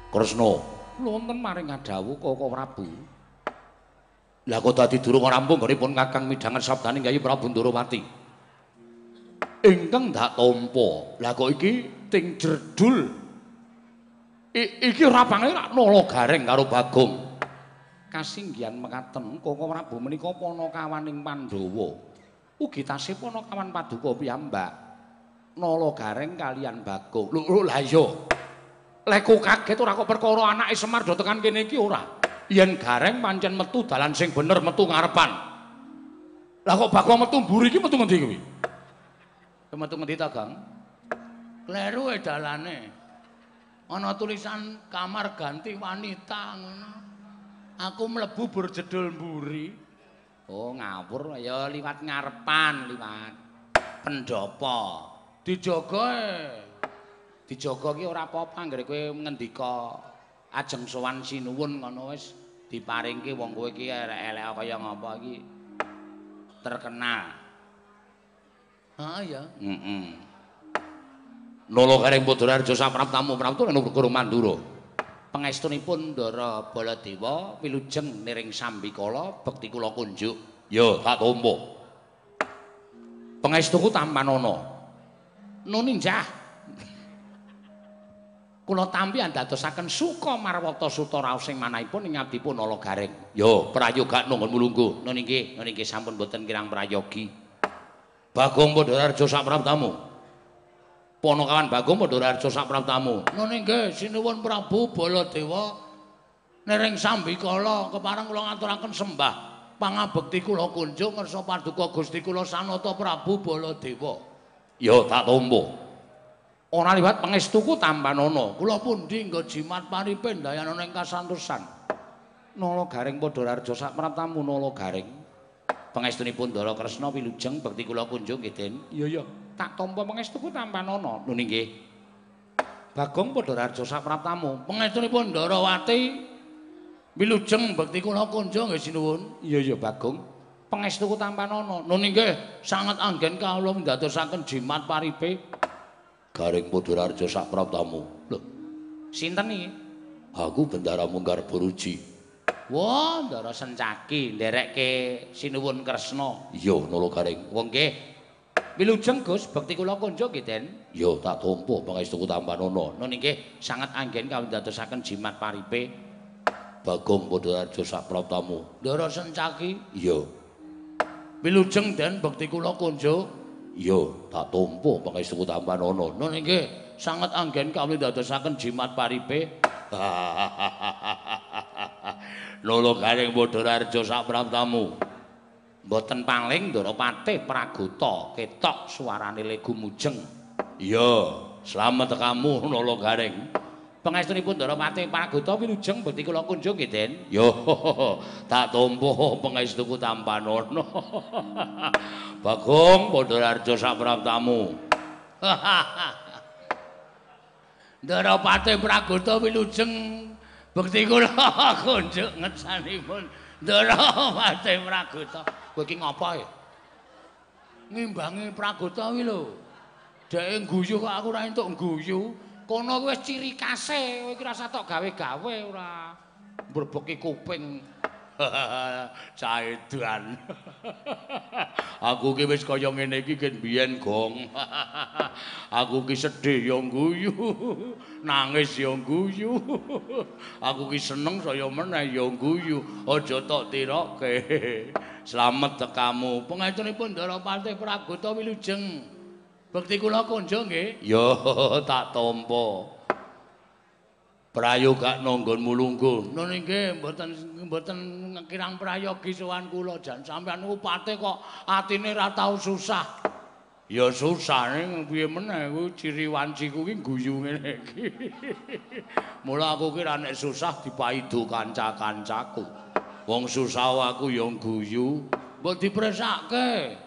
Kresna, wonten maring ngadhawuh Koko Prabu. Lah kok dadi durung rampung nggonipun Kakang midhanget sabdaning Kyai Prabu Ndorowati. Ingkang ndak tampa. Lah kok iki ting jerdul. Iki ora pange rak Nala Gareng karo Bagong. Kasinggihan mekaten Koko Prabu menika panakawaning Pandhawa. Ugi tasih panakawan paduka piyambak. Nala Gareng kalian Bagong. Lho lha iya. Leku kaget ora kok perkara anake Semar do tekan kene iki ora. Yen Gareng pancen metu dalan sing bener metu ngarepan. Lah kok Bagong metu mburi iki metu ngendi kuwi? Metu ngendi ta, Gang? Kleru e dalane. Ana tulisan kamar ganti wanita ngono. Aku mlebu berjedul mburi. Oh, ngawur ya liwat ngarepan, liwat pendopo. Dijaga e. Dijaga ki ora apa-apa anggere kowe ngendika ajeng sowan sinuwun ngono wis diparingke wong kowe iki elek-elek kaya ngapa iki terkenal. Heeh ya. Heeh. Nala Gareng Padhararja sapraptamu praptu lan Mandura. Pangestunipun Ndara Baladewa wilujeng niring sambikala bekti kula kunjuk. Ya, tak tampa. Pangestuku tampanana. Nuni njah. Kula tampi andadosaken suka marwata suta raos sing manahipun ing abdipun Nala Gareng. Ya, prayogakno nggonmu lungguh. Nun inggih, nun inggih sampun boten kirang prayogi. Bagong Padhararja sapraptamu. Panakawan Bagong Padhararja sapraptamu. Nun inggih, sinuwun Prabu Baladewa niring sambikala kepareng kula ngaturaken sembah pangabekti kula kunjung ngersa paduka Gusti kula Sanata Prabu Baladewa. Ya, tak tampa. Ora liwat pangestuku tampanana. Kula pundi nggo jimat paripe ndayanana ing kasantosan. Nala Gareng Padhararja sapraptamu Nala Gareng. Pangestunipun Ndara Kresna wilujeng bekti kula kunjung nggih, Den. Iya ya, tak tampa pangestuku tampanana. Nun inggih. Bagong Padhararja sapraptamu. Pangestunipun Ndarawati wilujeng bekti kula kunjung nggih sinuwun. Iya ya, Bagong. Pangestuku tampanana. Nun inggih, sanget anggen kawula ndadosaken jimat paripe. Gareng Padhararja sapraptamu. Lho, sinten iki? Aku Bendara Munggar Boruji. Wah, Ndara Sencaki nderekke sinuwun Kresna. Iya, Nala Gareng. Wong nggih. Wilujeng Gus, bekti kula kunjung nggih, Den. Ya, tak tampa pangestuku tampanana. Nun inggih, sanget anggen kawula ndadosaken jimat paripe. Bagong Padhararja sapraptamu. Ndara Sencaki. Iya. Wilujeng Den, bekti kula kunjung. Ya, tak tampa pangestuku tampanana. Nun inggih, sanget anggen kawula ndadosaken jimat paripe. Nala Gareng Padhararja sapraptamu. Mboten paling Ndara Patih Pragota ketok suarane legu mujeng. Iya, slamet tekamu Nala Gareng. Pangestunipun Ndara Patih Pragota wilujeng bekti kula kunjung nggih, Den. Ya, tak tampa pangestuku tampanana. Bagong Padhararja sapraptamu. Ndara Patih Pragota wilujeng bekti kula kunjung ngersanipun Ndara Patih Pragota. Kowe iki ngapa ya? Ngimbangi Pragota kuwi lho. Dheke ngguyu kok aku ora entuk ngguyu. Kono kuwi wis ciri khase, kowe iki ora tok gawe-gawe ora mbrebeki kuping. Caedan. Aku ki wis kaya ngene iki ket biyen, Gong. Aku ki sedih ya ngguyu, nangis ya ngguyu. Aku ki seneng saya meneh ya ngguyu. Aja tok tiroke. Slamet tekamu. Pangestunipun Ndara Patih Pragota wilujeng. Bekti kula kunjung nggih. Ya, tak tampa. Prayogakno nggonmu lungguh. Nun inggih, mboten mboten kirang prayogi sowan kula jan sampeyan niku patih kok atine ra tau susah. Ya susah ning piye meneh kuwi ciri wanciku ki guyu ngene iki. Mula aku ki ra nek susah dipaido kanca-kancaku. Wong susah aku ya guyu. Mbok dipresake.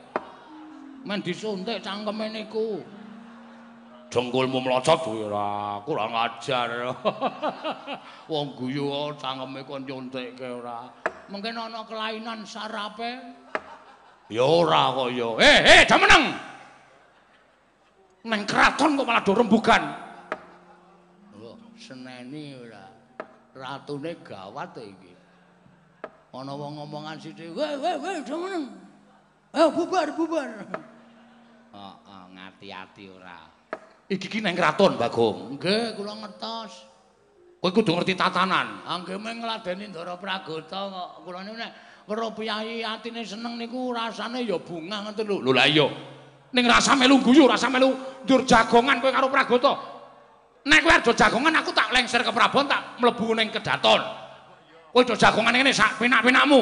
Men disuntik cangkeme niku. Dengkulmu mlocot kuwi ora kurang ajar. Wong guyu cangkeme kon nyuntikke ora. Mungkin ana kelainan sarape. Ya ora kok ya. Jameneng. Neng kraton kok malah do rembugan. Seneni ora. Ratune gawat iki. Ana wong ngomongan sithik, "Weh, weh, weh, meneng. Ayo bubar, bubar." Heeh, ngati-ati ora. Iki ki nang kraton, Bagong. Nggih, kula ngertos. Kowe kudu ngerti tatanan. Ah nggih mung ngladeni Ndara Pragota kok. Kula niku nek weruh piyayi atine seneng niku rasane ya bungah ngoten lho. Lho lah iya. Ning rasa melu guyu, rasa melu ndur jagongan kowe karo Pragota. Nek kowe arep jagongan aku tak lengser ke Prabon tak mlebu ning kedaton. Kowe do jagongan ngene sak penak-penakmu.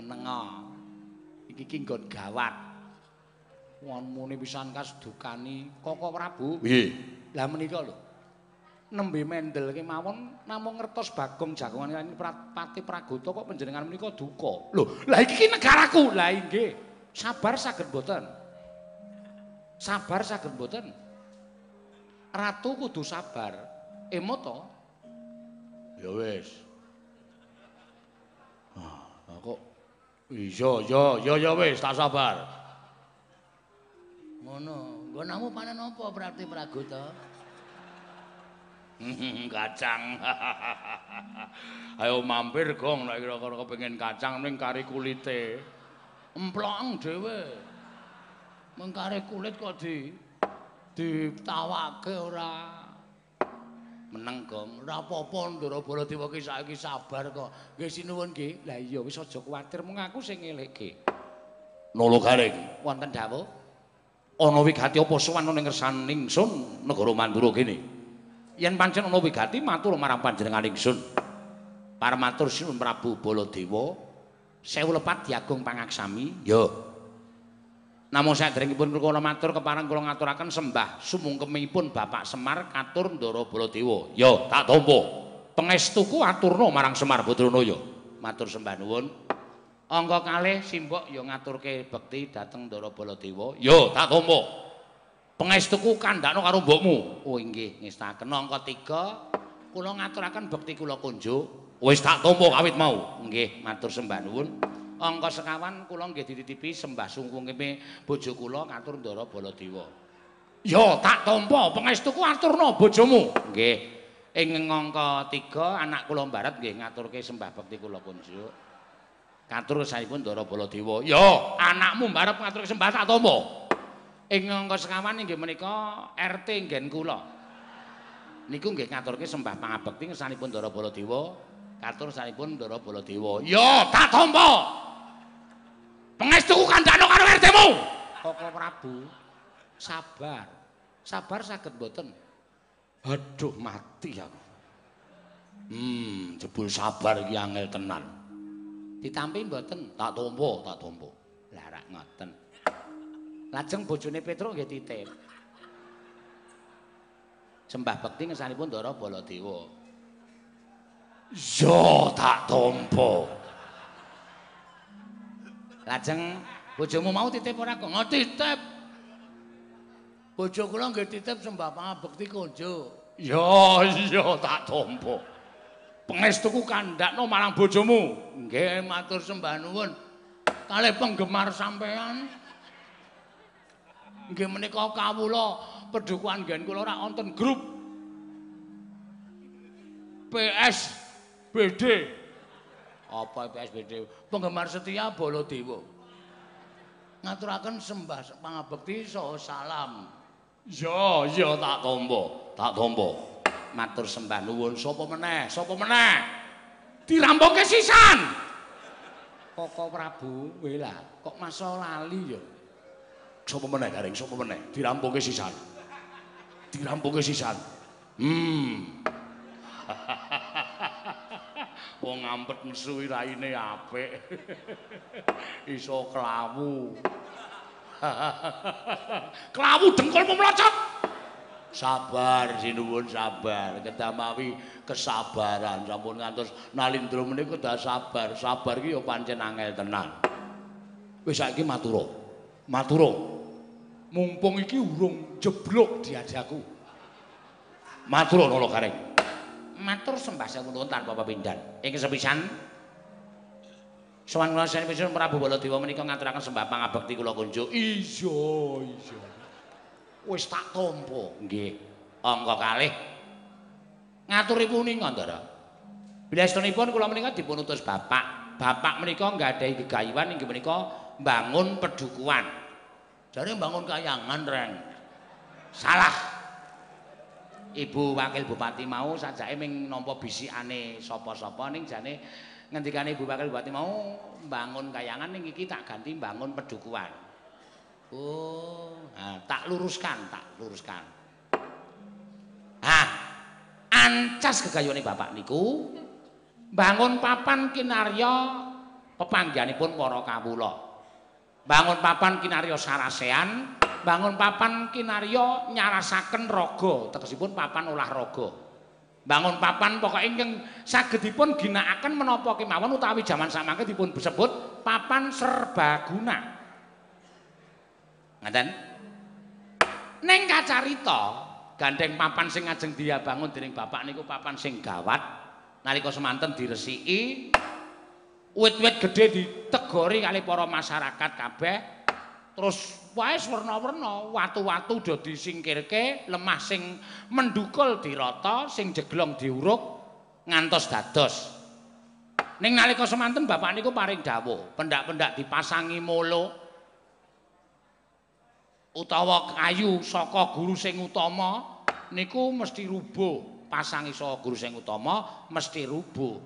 Menengo. Iki ki nggon gawat. Wong muni pisan kas dukani Koko Prabu. Piye? Lah menika lho. Nembe mendel kemawon namung ngertos Bagong jagongan kaliyan Pati Pragota kok panjenengan menika duka. Lho, lah iki ki negaraku. Lah inggih. Sabar saged mboten? Sabar saged mboten? Ratu kudu sabar. Emot to? Ya wis. Ah, kok iya ya ya wis tak sabar. Ngono, nggonamu panen apa Prati Pragota? Kacang. Ayo mampir Gong nek kira-kira kepengin kacang ning kari kulite. Emplok dhewe. Mengkare kulit kok ditawake ora. Meneng Gong. Ora apa-apa Ndara Baladewa ki saiki sabar kok. Nggih sinuwun nggih. Lah iya wis aja kuwatir mung aku sing ngelekke. Nolo Gareng, wonten dawuh. Ana wigati apa sowan ning ngersane ingsun negara Mandura kene? Yen pancen ana wigati matur marang panjenengan ingsun. Parmatur Sinuwun Prabu Baladewa, sewu lepat diagung pangaksami. Ya. Namung saderengipun kula matur kepareng kula ngaturaken sembah sumungkemipun Bapak Semar katur Ndara Baladewa. Ya, tak tampa. Pangestuku aturna marang Semar Badranaya. Matur sembah nuwun. Angka kalih simbok ya ngaturke bekti dhateng Ndara Baladewa. Ya, tak tampa. Pangestuku kandhakno karo mbokmu. Oh inggih, ngestaken. Angka 3 kula ngaturaken bekti kula kunjuk. Wis tak tampa kawit mau. Nggih, matur sembah nuwun. Angka sekawan kula nggih dititipi sembah sungkungime bojo kula katur Ndara Baladewa. Ya, tak tampa pangestuku aturna bojomu. Nggih. Ing angka 3 anak kula mbaret nggih ngaturke sembah bekti kula kunjuk. Katur saipun Ndara Baladewa. Ya, anakmu mbarep ngaturke sembah tak tampa. Ing angka sekawan inggih menika RT nggen kula. Niku nggih ngaturke sembah pangabekti ngersanipun Ndara Baladewa, katur sanipun Ndara Baladewa. Ya, tak tampa. Pangestuku kandhakno karo RT-mu. Koko Prabu, sabar. Sabar saged mboten? Aduh, mati aku. Jebul sabar iki angel tenan. Ditampi mboten? Tak tampa, tak tampa. Lah rak ngoten. Lajeng bojone Petruk nggih titip. Sembah bekti ngersanipun Ndara Baladewa. Ya tak tampa. Lajeng bojomu mau titip ora kok? Titip. Bojo kula nggih titip sembah pangabekti kunjuk. Ya iya tak tampa. Pangestuku kandhakno marang bojomu. Nggih matur sembah nuwun. Kalih penggemar sampean. Nggih menika kawula pedukuhan nggen kula ora wonten grup PSBD. Apa PSBD? Penggemar setia Baladewa. Ngaturaken sembah pangabekti saha salam. Ya, ya tak tampa, tak tampa. Matur sembah nuwun. Sapa meneh? Sapa meneh? Dirampungke sisan. Koko Prabu, weh lah, kok masa lali ya? Sapa meneh Gareng, sapa meneh? Dirampungke sisan. Dirampungke sisan. Wong ngampet nesu raine apik. Iso klawu. Klawu dengkulmu mlocot. Sabar sinuwun sabar. Kedah mawi kesabaran sampun ngantos nalindra menika kedah sabar. Sabar iki ya pancen angel tenan. Wis saiki matura. Matura. Mumpung iki urung jeblok diajaku. Matur Nala Gareng. Matur sembah sewu nuwun tanpa pepindhan. Ing sepisan sowan kula saenipun Prabu Baladewa menika ngaturaken sembah pangabekti kula kunjuk. Iya, iya. Wis tak tampa. Nggih. Angka kalih ngaturi punika, Ndara. Bilestunipun kula menika dipun utus bapak. Bapak menika nggadahi gegayuhan inggih menika mbangun pedukuhan. Jare mbangun kayangan, Reng. Salah. Ibu Wakil Bupati mau sajake ming nampa bisikane sapa-sapa ning jane ngendikane Ibu Wakil Bupati mau mbangun kayangan ning iki tak ganti mbangun pedukuhan. Oh, nah, tak luruskan, tak luruskan. Ah, ancas gegayuhane bapak niku mbangun papan kinarya pepanggihanipun para kawula. Bangun papan kinarya sarasean, bangun papan kinarya nyarasaken raga, tegesipun papan olahraga. Bangun papan pokoke ingkang saged dipun ginakaken menapa kemawon utawi jaman samangke dipun sebut papan serbaguna. Ngaten? Ning kacarita, gandeng papan sing ngajeng dibangun dening bapak niku papan sing gawat, nalika semanten diresiki, wit-wit gedhe ditegori kali para masyarakat kabeh, terus wae werna-werna, watu-watu do disingkirke, lemah sing mendukul dirata, sing jeglong diuruk ngantos dados. Ning nalika semanten bapak niku paring dawuh, pendak-pendak dipasangi molo utawa kayu saka guru sing utama niku mesti rubuh, pasangi saka guru sing utama mesti rubuh.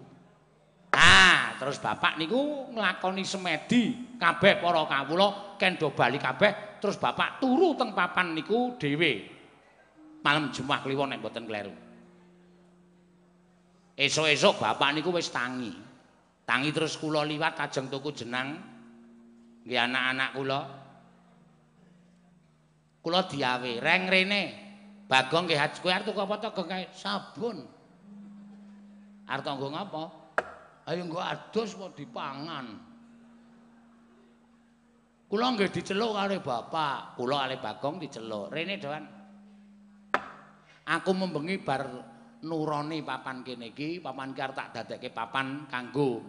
Ah, terus bapak niku nglakoni semedi kabeh para kawula kendho bali kabeh, terus bapak turu teng papan niku dhewe. Malem Jumat Kliwon nek mboten kleru. Esuk-esuk bapak niku wis tangi. Tangi terus kula liwat ajeng tuku jenang nggih anak-anak kula. Kula diawe, "Reng rene." Bagong nggih kowe arep tuku apa to, Gong kae? Sabun. Arep nggo ngapa? Ayo nggo adus apa dipangan. Kula nggih diceluk karo bapak, kula kalih Bagong diceluk. Rene doan. Aku membengi bar nuroni papan kene iki, papan ki arep tak dadekke papan kanggo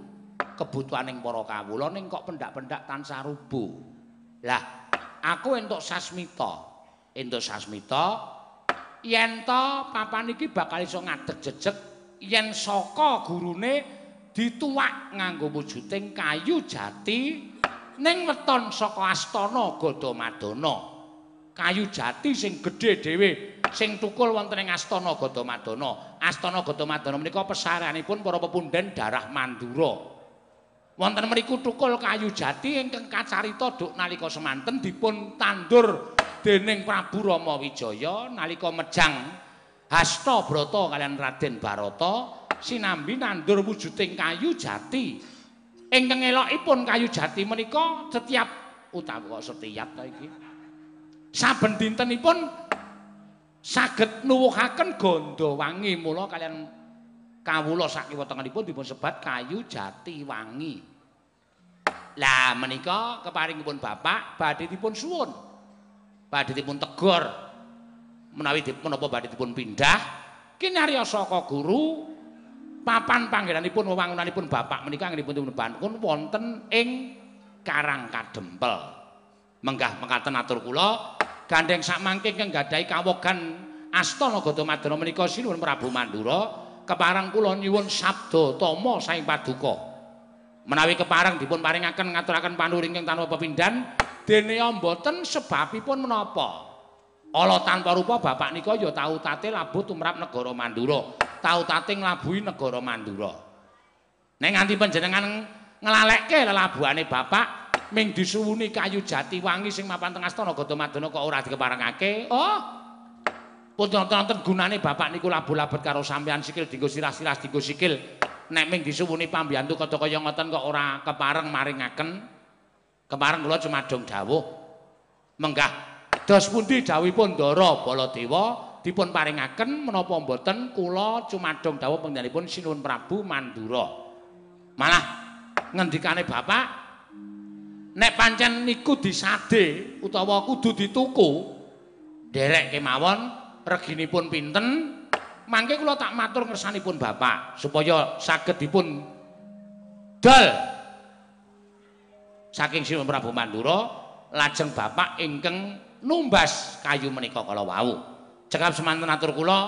kebutuhaning para kawula ning kok pendak-pendak tansah rubuh. Lah, aku entuk sasmita. Entuk sasmita yen to papan iki bakal iso ngadeg jejeg yen saka gurune dituwak nganggo wujuding kayu jati ning weton saka astana Gadamadana. Kayu jati sing gedhe dhewe sing tukul wonten ing astana Gadamadana. Astana Gadamadana menika pesareanipun para pepundhen darah Mandura. Wonten mriku tukul kayu jati ingkang kacarita duk nalika semanten dipun tandur dening Prabu Rama Wijaya nalika mejang Hastabrata kaliyan Raden Barata sinambi nandur wujuding kayu jati. Ingkang elokipun kayu jati menika setiap utawa kok setiap ta iki. Saben dintenipun saged nuwuhaken gandha wangi, mula kaliyan kawula sakiwa tengenipun dipun sebat kayu jati wangi. Lah menika keparingipun bapak badhe dipun suwun. Badhe dipun tegor. Menawi dipun napa badhe dipun pindah kinarya saka guru papan panggenanipun wewangunanipun bapak menika anggenipun dipun bangun wonten ing Karang Kadempel. Menggah mekaten atur kula gandeng sakmangke ingkang nggadahi kawogan astana Gadamadana menika Sinuwun Prabu Mandura kepareng kula nyuwun sabda tama saking paduka. Menawi kepareng dipun paringaken ngaturaken panuwun ingkang tanpa pepindhan dene mboten sebabipun menapa. Ala tanpa rupa bapak nika ya tau tate labuh tumrap negara Mandura, tau tate nglabuhi negara Mandura. Nek nganti panjenengan nglalekke lelabuhane bapak ming disuwuni kayu jati wangi sing mapan teng astana Gadamadana kok ora dikeparengake. Oh. Pun wonten gunane bapak niku labuh-labet karo sampean sikil dienggo sirah-sirah dienggo sikil. Nek ming disuwuni pambiyantu kada kaya ngoten kok ora kepareng maringaken. Kepareng kula cumadung dawuh. Menggah dos pundi dawuhipun Ndara Baladewa dipun paringaken menapa mboten kula cumadung dawuh panjenenganipun Sinuwun Prabu Mandura. Malah ngendikane bapak nek pancen niku disade utawa kudu dituku nderek kemawon reginipun pinten mangke kula tak matur ngersanipun bapak supaya saged dipun dol saking Sinuwun Prabu Mandura lajeng bapak ingkang numbas kayu menika kala wau. Cekap semanten atur kula,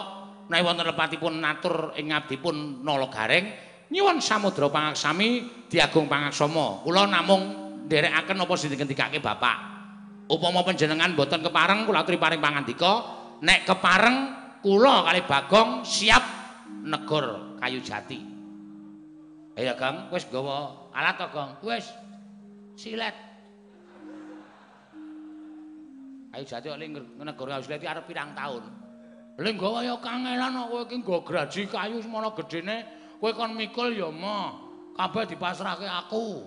menawi wonten lepatipun atur ing ngabdipun Nala Gareng, nyuwun samudra pangaksami diagung pangaksama. Kula namung nderekaken apa sing dingendikake bapak. Upama panjenengan boten kepareng kula aturi paring pangandika, nek kepareng kula kalih Bagong siap negor kayu jati. Ayo Gong, wis nggawa alat to, Gong? Wis. Silet. Kayu jati kok negor kayu silet iki arep pirang taun. Lha nggawa ya kangelan kok kowe iki nggo graji kayu semono gedene, kowe kon mikul ya moh. Kabeh dipasrahke aku.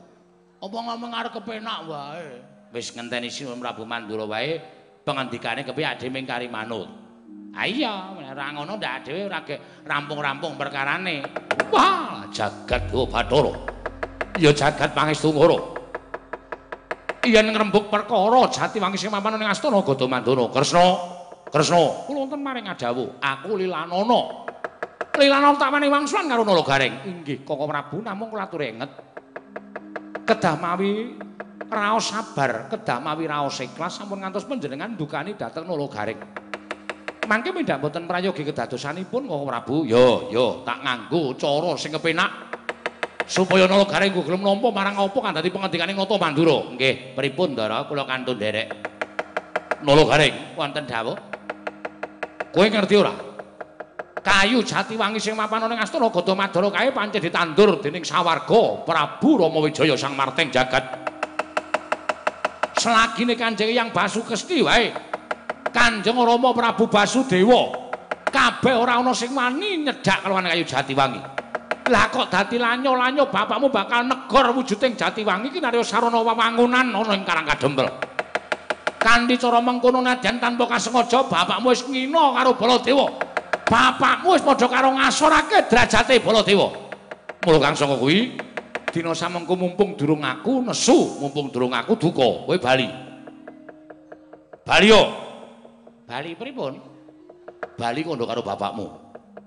Apa ngomong arep kepenak wae. Wis ngenteni Sinuwun Prabu Mandura wae pangandikane kepiye dhewe ming kari manut. Ha iya, ora ngono ndak dhewe ora rampung-rampung perkarane. Wah, jagat Bathara. Ya jagat pangestu ngoro. Yen ngrembug perkara jati wangi sing mapan ning astana Gada Mandana. Kresna, Kresna, kula wonten maring adhawuh, aku Lilanana. Lilanana tak wani wangsulan karo Nala Gareng. Inggih, Koko Prabu, namung kula aturi enget. Kedah mawi raos sabar, kedah mawi raos ikhlas sampun ngantos panjenengan ndukani dhateng Nala Gareng. Mangke mindhak mboten prayogi kedadosanipun Koko Prabu. Yo, yo, tak nganggo cara sing kepenak supaya Nala Gareng nggo gelem nampa marang apa kang dadi pangandikane Nata Mandura. Nggih, pripun Ndara kula kantun nderek. Nala Gareng wonten dawuh. Kowe ngerti ora? Kayu jati wangi sing mapan ana ing astana Gada Madara kae pancen ditandur dening sawarga Prabu Rama Wijaya Sang Marteng Jagat. Selagine Kanjeng Hyang Basukesti wae. Kanjeng Rama Prabu Basudewa kabeh ora ana sing wani nyedhak kelawan kayu jati wangi. Lah kok dadi lanyo-lanyo bapakmu bakal negor wujuding jati wangi iki narya sarana wewangunan ana ing Karang Kadempel. Kanthi cara mengkono nadyan tanpa kasengaja bapakmu wis ngina karo Baladewa. Bapakmu wis padha karo ngasorake derajate Baladewa. Mula kang saka kuwi dina samengko mumpung durung aku nesu, mumpung durung aku duka, kowe bali. Bali yo. Bali pripun? Bali kandha karo bapakmu.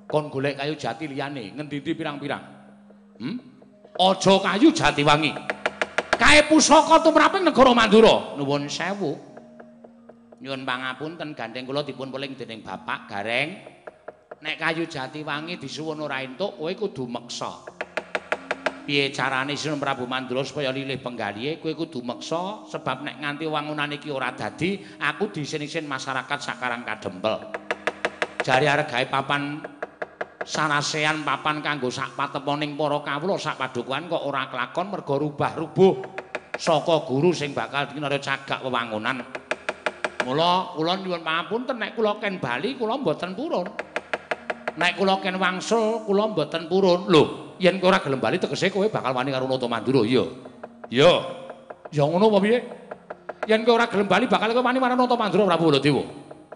Kon golek kayu jati liyane, ngendi-endi pirang-pirang. Aja kayu jati wangi. Kae pusaka tumraping negara Mandura. Nuwun sewu. Nyuwun pangapunten gandeng kula dipun peling dening Bapak Gareng. Nek kayu jati wangi disuwun ora entuk, kowe kudu meksa. Piye carane Sinuwun Prabu Mandura supaya lilih penggalihe, kowe kudu meksa sebab nek nganti wangunan iki ora dadi, aku diisin-isin masyarakat sak Karang Kadempel. Jare arep gawe papan sarasean papan kanggo sak pateponing para kawula sak padukuhan kok ora kelakon merga rubah-rubuh saka guru sing bakal kinarya cagak wewangunan. Mula kula nyuwun pangapunten nek kula ken bali kula mboten purun. Nek kula ken wangsul kula mboten purun. Lho, yen kowe ora gelem bali tegese kowe bakal wani karo Nata Mandura. Iya. Iya. Ya ngono apa piye? Yen kowe ora gelem bali bakal kowe wani marang Nata Mandura Prabu Baladewa.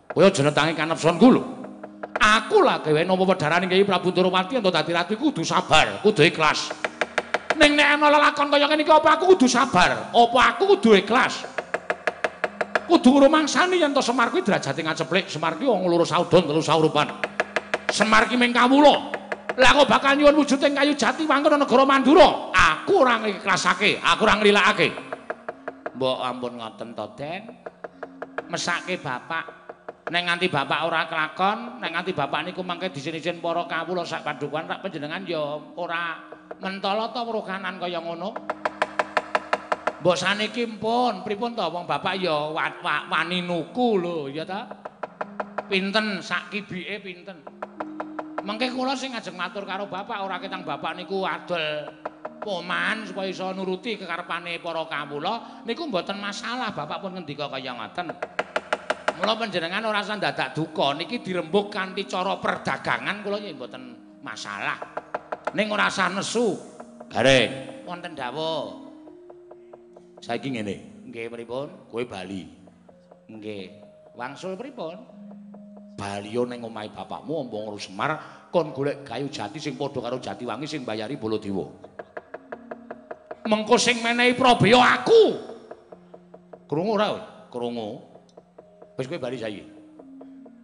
Kowe aja netangi kanepsonku lho. Aku lah gawe nampa wedharane Kyai Prabu Ndorowati ento dadi ratu iku kudu sabar, kudu ikhlas. Ning nek ana lelakon kaya ngene iki apa aku kudu sabar? Apa aku kudu ikhlas? Kudu ngrumangsani yen to Semar kuwi derajate ngaceplik, Semar kuwi wong loro saudon telu saurupan. Semar ki ming kawula. Lah kok bakal nyuwun wujuding kayu jati wangkon negara Mandura? Aku ora ngikhlasake, aku ora nglilakake. Mbok ampun ngoten to, Den. Mesake bapak. Nek nganti bapak ora kelakon, nek nganti bapak niku mangke disin-isin para kawula sak padukuhan rak panjenengan ya ora mentala ta weruh kanan kaya ngono. Mbok saniki mpun, pripun to wong bapak ya wani nuku lho, ya ta? Pinten sak kibike pinten? Mengke kula sing ngajeng matur karo bapak ora ketang bapak niku adol poman supaya iso nuruti kekarepane para kawula niku mboten masalah, bapak pun ngendika kaya ngoten. Mula panjenengan ora usah dadak duka niki dirembug kanthi cara perdagangan kula nggih mboten masalah. Ning ora usah nesu. Gareng, wonten dawuh. Saiki ngene. Nggih pripun? Kowe bali. Nggih. Wangsul pripun? Baliyo ning omahe bapakmu ompong karo Semar kon golek kayu jati sing padha karo jati wangi sing mbayari Baladewa. Mengko sing menehi prabeya aku. Krungu ora kowe? Krungu. Wis kowe bali saiki.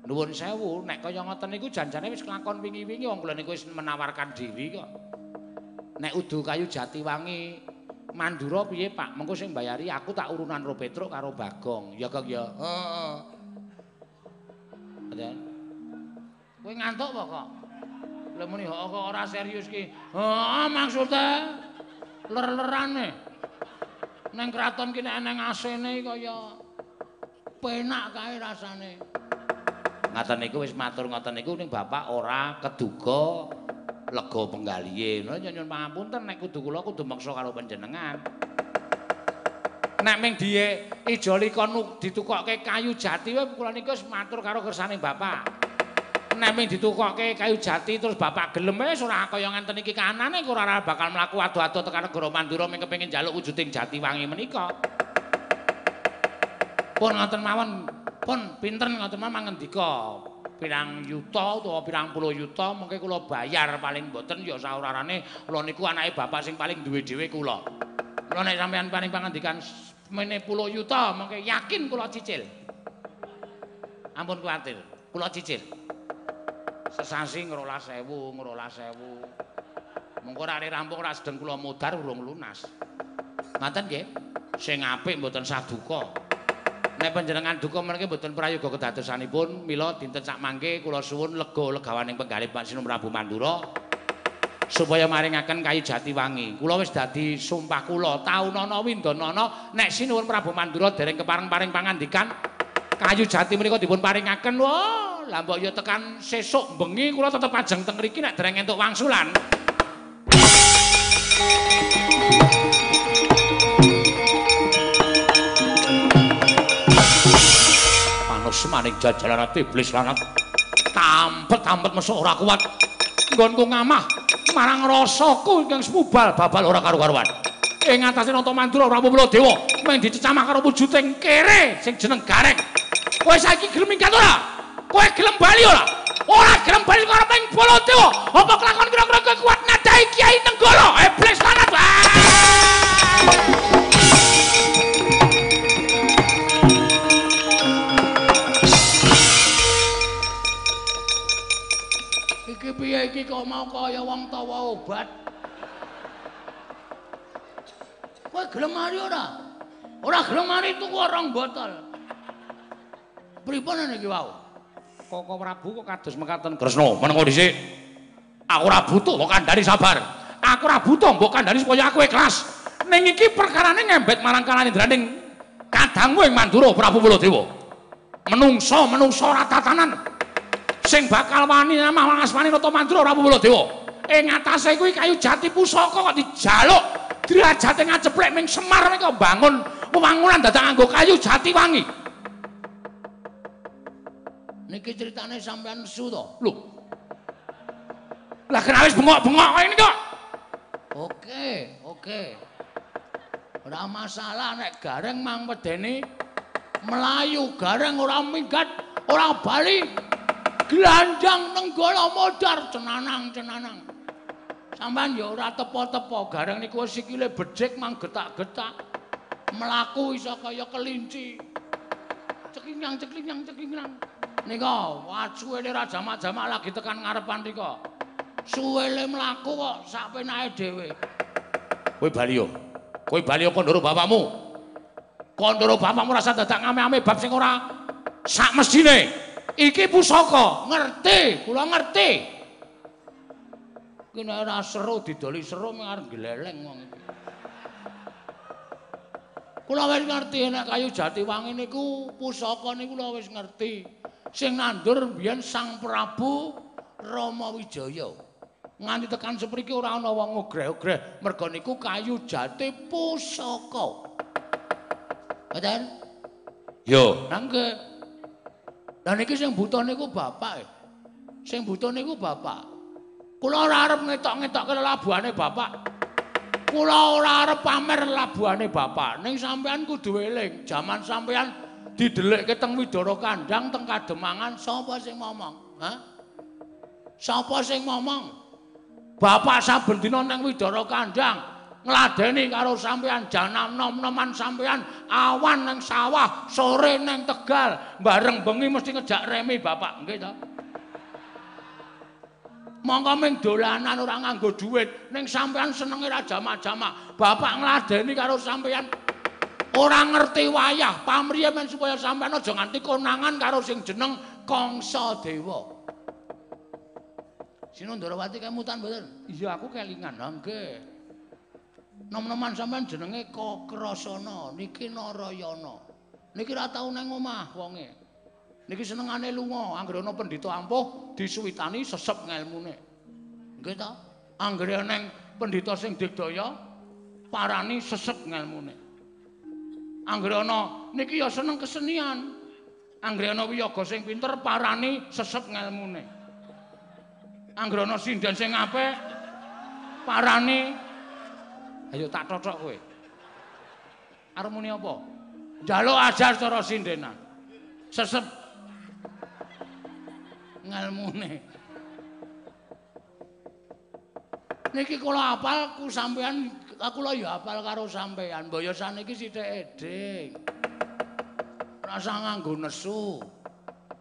Nuwun sewu, nek kaya ngoten niku janjane wis kelakon wingi-wingi wong kula niku wis menawarkan diri kok. Nek udu kayu jati wangi Mandura piye, Pak? Mengko sing mbayari aku tak urunan ro Petruk karo Bagong. Ya Gong ya. Heeh. Kowe ngantuk apa kok? Lha muni hok kok ora serius ki. Heeh, maksude ler-lerane. Neng kraton ki nek eneng asene kaya penak kae rasane. Ngaten niku wis matur ngoten niku ning bapak ora keduga lega penggalihe. Lha nyuwun pangapunten nek kudu kula kudu meksa karo panjenengan. Nek ming diye ijoli kon ditukokke kayu jati wae kula niku wis matur karo kersane bapak. Nek ming ditukokke kayu jati terus bapak gelem wis ora kaya ngenten iki kahanane ora bakal mlaku ado-ado tekan negara Mandura ming kepengin njaluk wujuding jati wangi menika. Pun ngoten mawon, pun pinten ngoten mawon mangendika. Pirang yuta utawa pirang puluh yuta mengke kula bayar paling mboten ya saurarane kula niku anake bapak sing paling duwe dhewe kula. Kula nek sampeyan paring pangendikan mene puluh yuta mengke yakin kula cicil. Ampun kuwatir, kula cicil. Sesasi 12.000, 12.000. Mengko ora rampung ora sedeng kula modar urung lunas. Ngaten nggih? Sing apik mboten sah duka. Nek panjenengan duka meniki mboten prayoga kedadosanipun, mila dinten sakmangke kula suwun lega legawaning penggalih Pak Sinun Prabu Mandura supaya maringaken kayu jati wangi. Kula wis dadi sumpah kula taunana windanana nek Sinuwun Prabu Mandura dereng kepareng-paring pangandikan kayu jati menika dipun paringaken. Wah, lah mbok ya tekan sesuk bengi kula tetep ajeng teng mriki nek dereng entuk wangsulan. Panus maning jajaran iblis lanat tampet-tampet mesuk ora kuat. Nggonku ngamah marang rasaku ingkang semubal babal ora karu-karuan. Ing atase Nata Mandura Prabu Baladewa mung dicecamah karo wujuding kere sing jeneng Gareng. Kowe saiki gelem minggat ora? Kowe gelem bali ora? Ora gelem bali karo ping Baladewa. Apa kelakon kira-kira kowe kuat nadahi Kyai Nenggala? Iblis lanat. Iki piye iki kok mau kaya wong tawa obat? Kowe gelem mari ora? Ora gelem mari tuku rong botol. Pripun niki wau? Koko Prabu kok kados mekaten. Kresna, menengo dhisik. Aku ora butuh mbok kandhani sabar. Aku ora butuh mbok kandhani supaya aku ikhlas. Ning iki perkarane ngembet marang kalanindraning kadangmu ing Mandura Prabu Baladewa. Menungso-menungso ora tatanan. Sing bakal wani namah asmane Nata Mandura Prabu Baladewa. Ing atase kuwi kayu jati pusaka kok dijaluk. Derajate ngaceplek ming Semar menika bangun wewangunan dadak nganggo kayu jati wangi. Niki critane sampean nesu to? Lho. Lah kena wis bengok-bengok kaya ngene kok. Oke, oke. Ora masalah nek Gareng mang wedeni melayu, Gareng ora minggat, ora bali. Glandang Nenggala modar cenanang-cenanang. Sampeyan ya ora tepo-tepo, Gareng niku sikile becik mang getak-getak. Mlaku iso kaya kelinci. Cekingang cekingang cekingang. Nika suwele ra jamak-jamak lagi tekan ngarepan rika. Suwele mlaku kok sak penake dhewe. Kowe bali yo. Kowe bali yo kandhara bapakmu. Kandhara bapakmu rasa dadak ngame-ame bab sing ora sak mesthine. Iki pusaka, ngerti, kula ngerti. Iki nek ora seru didoli seru mung arep gleleng wong iki. Kula wis ngerti nek kayu jati wangi niku pusaka niku kula wis ngerti. Sing nandur mbiyen Sang Prabu Rama Wijaya. Nganti tekan sepriki ora ana wong ogreh-ogreh merga niku kayu jati pusaka. Ngoten? Yo. Nggih. Lah niki sing buta niku bapak. Sing buta niku bapak. Kula ora arep ngetok-ngetokke lelabuhane bapak. Kula ora arep pamer lelabuhane bapak. Ning sampean kudu eling, jaman sampean didelikke teng Widara Kandang teng Kademangan sapa sing momong? Hah? Sapa sing momong? Bapak saben dina nang Widara Kandang ngladeni karo sampean janam nom-noman sampean awan nang sawah, sore nang Tegal, bareng bengi mesti ngejak remi bapak, nggih ta? Mongko ming dolanan ora nganggo dhuwit, ning sampean senenge ra jamak-jamak. Bapak ngladeni karo sampean ora ngerti wayah, pamriye men supaya sampean aja nganti konangan karo sing jeneng Kangsa Dewa. Sinundarawati kemutan mboten? Iya, aku kelingan. Ha nggih. Nom-noman sampean jenenge Kakrasana, niki Narayana. Niki ora tau nang omah wonge. Niki senengane lunga, anggere ana pendhita ampuh disuwitani sesep ngelmune. Nggih ta? Anggere neng pendhita sing digdaya parani sesep ngelmune. Anggere ana niki ya seneng kesenian. Anggere ana wiyaga sing pinter parani sesep ngelmune. Anggere ana sinden sing apik parani. Ayo tak tothok kowe. Arep muni apa? Njaluk ajar cara sindenan. Sesep ngelmune. Niki kula apal ku sampean, kula ya apal karo sampean. Mbok ya saniki sithik eding. Rasa nganggo nesu.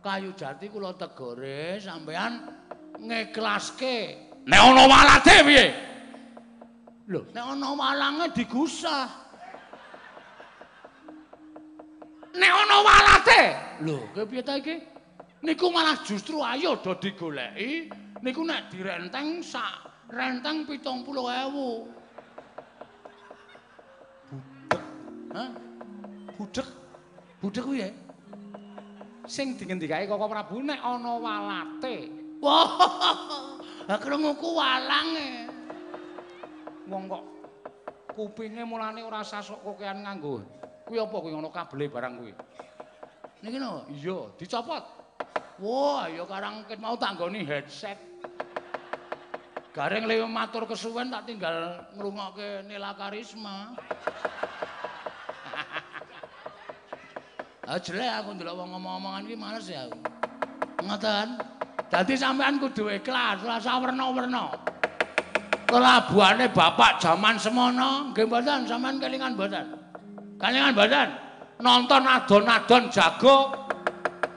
Kayu jati kula tegore sampean ngeklaske. Nek ana walate piye? Lho, nek ana walange digusah. Nek ana walate. Lho, kepiye ta iki? Niku malah justru ayo do digoleki. Niku nek direnteng sak renteng 70.000. Budek. Hah? Budek. Budek kuwi ya? Sing dingendikake Koko Prabu nek ana walate. Wah. Ha krunguku walange. Wong kok kupinge mulane ora sasok kokean nganggo. Kuwi apa kuwi ngono kabele barang kuwi? Niki napa? Iya, dicopot. Wah, ya karang ket mau tak nggoni headset. Gareng lewe matur kesuwen tak tinggal ngrungokke Nela Karisma. Ah jelek aku ndelok wong ngomong-omongan iki males ya aku. Ngoten. Dadi sampean kudu ikhlas, ora usah werna-werna. Lelabuhane bapak jaman semono, nggih mboten, sampean kelingan mboten. Kelingan mboten. Nonton adon-adon jago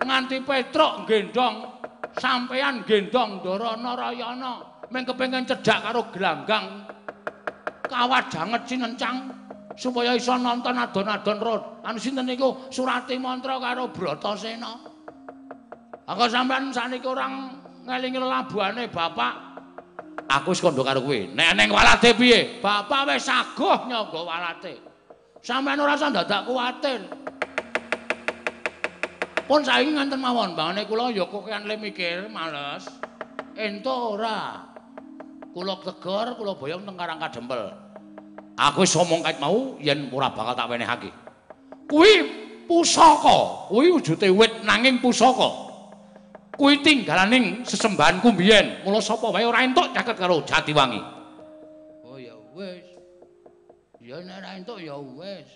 nganti Petruk gendong, sampean gendong Ndara Narayana. Meng kepengin cedhak karo gelanggang kawat janget cinencang supaya iso nonton adon-adon rod. Anu sinten niku Surati Mantra karo Bratasena. Aku sampean sakniki orang ngelingi lelabuhane bapak. Aku wis kandha karo kowe. Nek neng walate piye? Bapak wis saguh nyangga walate. Sampean ora usah dadak kuwatir. Pun saiki ngenten mawon, bangane kula ya kokean le mikir males. Entuk ora? Kula tegor, kula boyong teng Karang Kadempel. Aku wis omong kait mau yen ora bakal tak wenehake. Kuwi pusaka, kuwi wujude wit nanging pusaka. Kuwi tinggalaning sesembahanku mbiyen. Mula sapa wae ora entuk caket karo Jatiwangi. Oh ya wis. Ya nek ora entuk ya wis.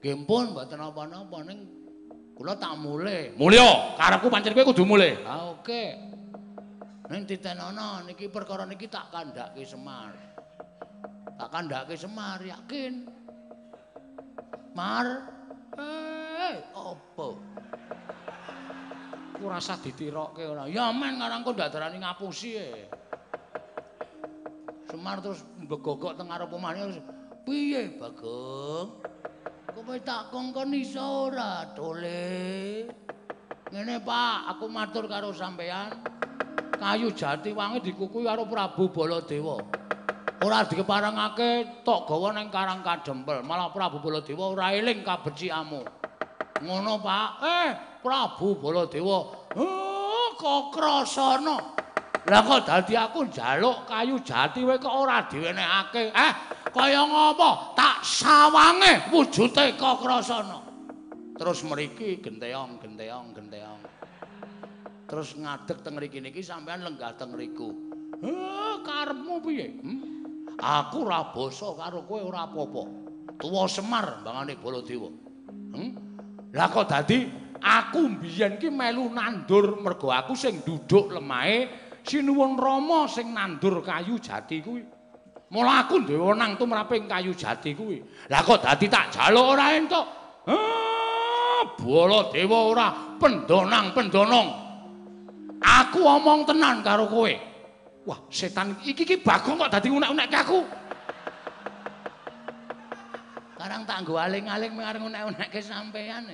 Nggih pun mboten napa-napa ning kula tak mulih. Mulya, karepku pancen kowe kudu mulih. Ha oke. Ning titenono niki perkara niki tak kandhake Semar. Tak kandhake Semar yakin. Mar, opo? Ora usah ditirokke ora. Ya men karang kok ndak darani ngapusi e. Semar terus mbegogok teng ngarep omahe terus piye Bagong? Kowe tak kongkon iso ora, Tole? Ngene Pak, aku matur karo sampean. Kayu jati wangi dikukuhi karo Prabu Baladewa. Ora dikeparengake tok gawa nang Karang Kadempel, malah Prabu Baladewa ora eling kabecikanmu. Ngono Pak. Prabu Baladewa, Kakrasana. Lah kok dadi aku njaluk kayu jati wae kok ora diwenehake. Kaya ngopo? Tak sawange wujute Kakrasana. Terus mriki genteong genteong genteong. Terus ngadeg teng mriki niki sampean lenggah teng mriku. Karepmu piye? Aku ora basa karo kowe ora apa-apa. Tuwa Semar mbangane Baladewa. Lah kok dadi aku mbiyen ki melu nandur mergo aku sing duduk lemahe Sinuwun Rama sing nandur kayu jati kuwi. Mula aku duwe wenang tumraping kayu jati kuwi. Lah kok dadi tak jaluk ora entuk. Baladewa ora pendonang-pendonong. Aku omong tenan karo kowe. Wah, setan iki ki Bagong kok dadi unek-unekke aku. Karang tak nggo aling-aling arep unek-unekke sampean.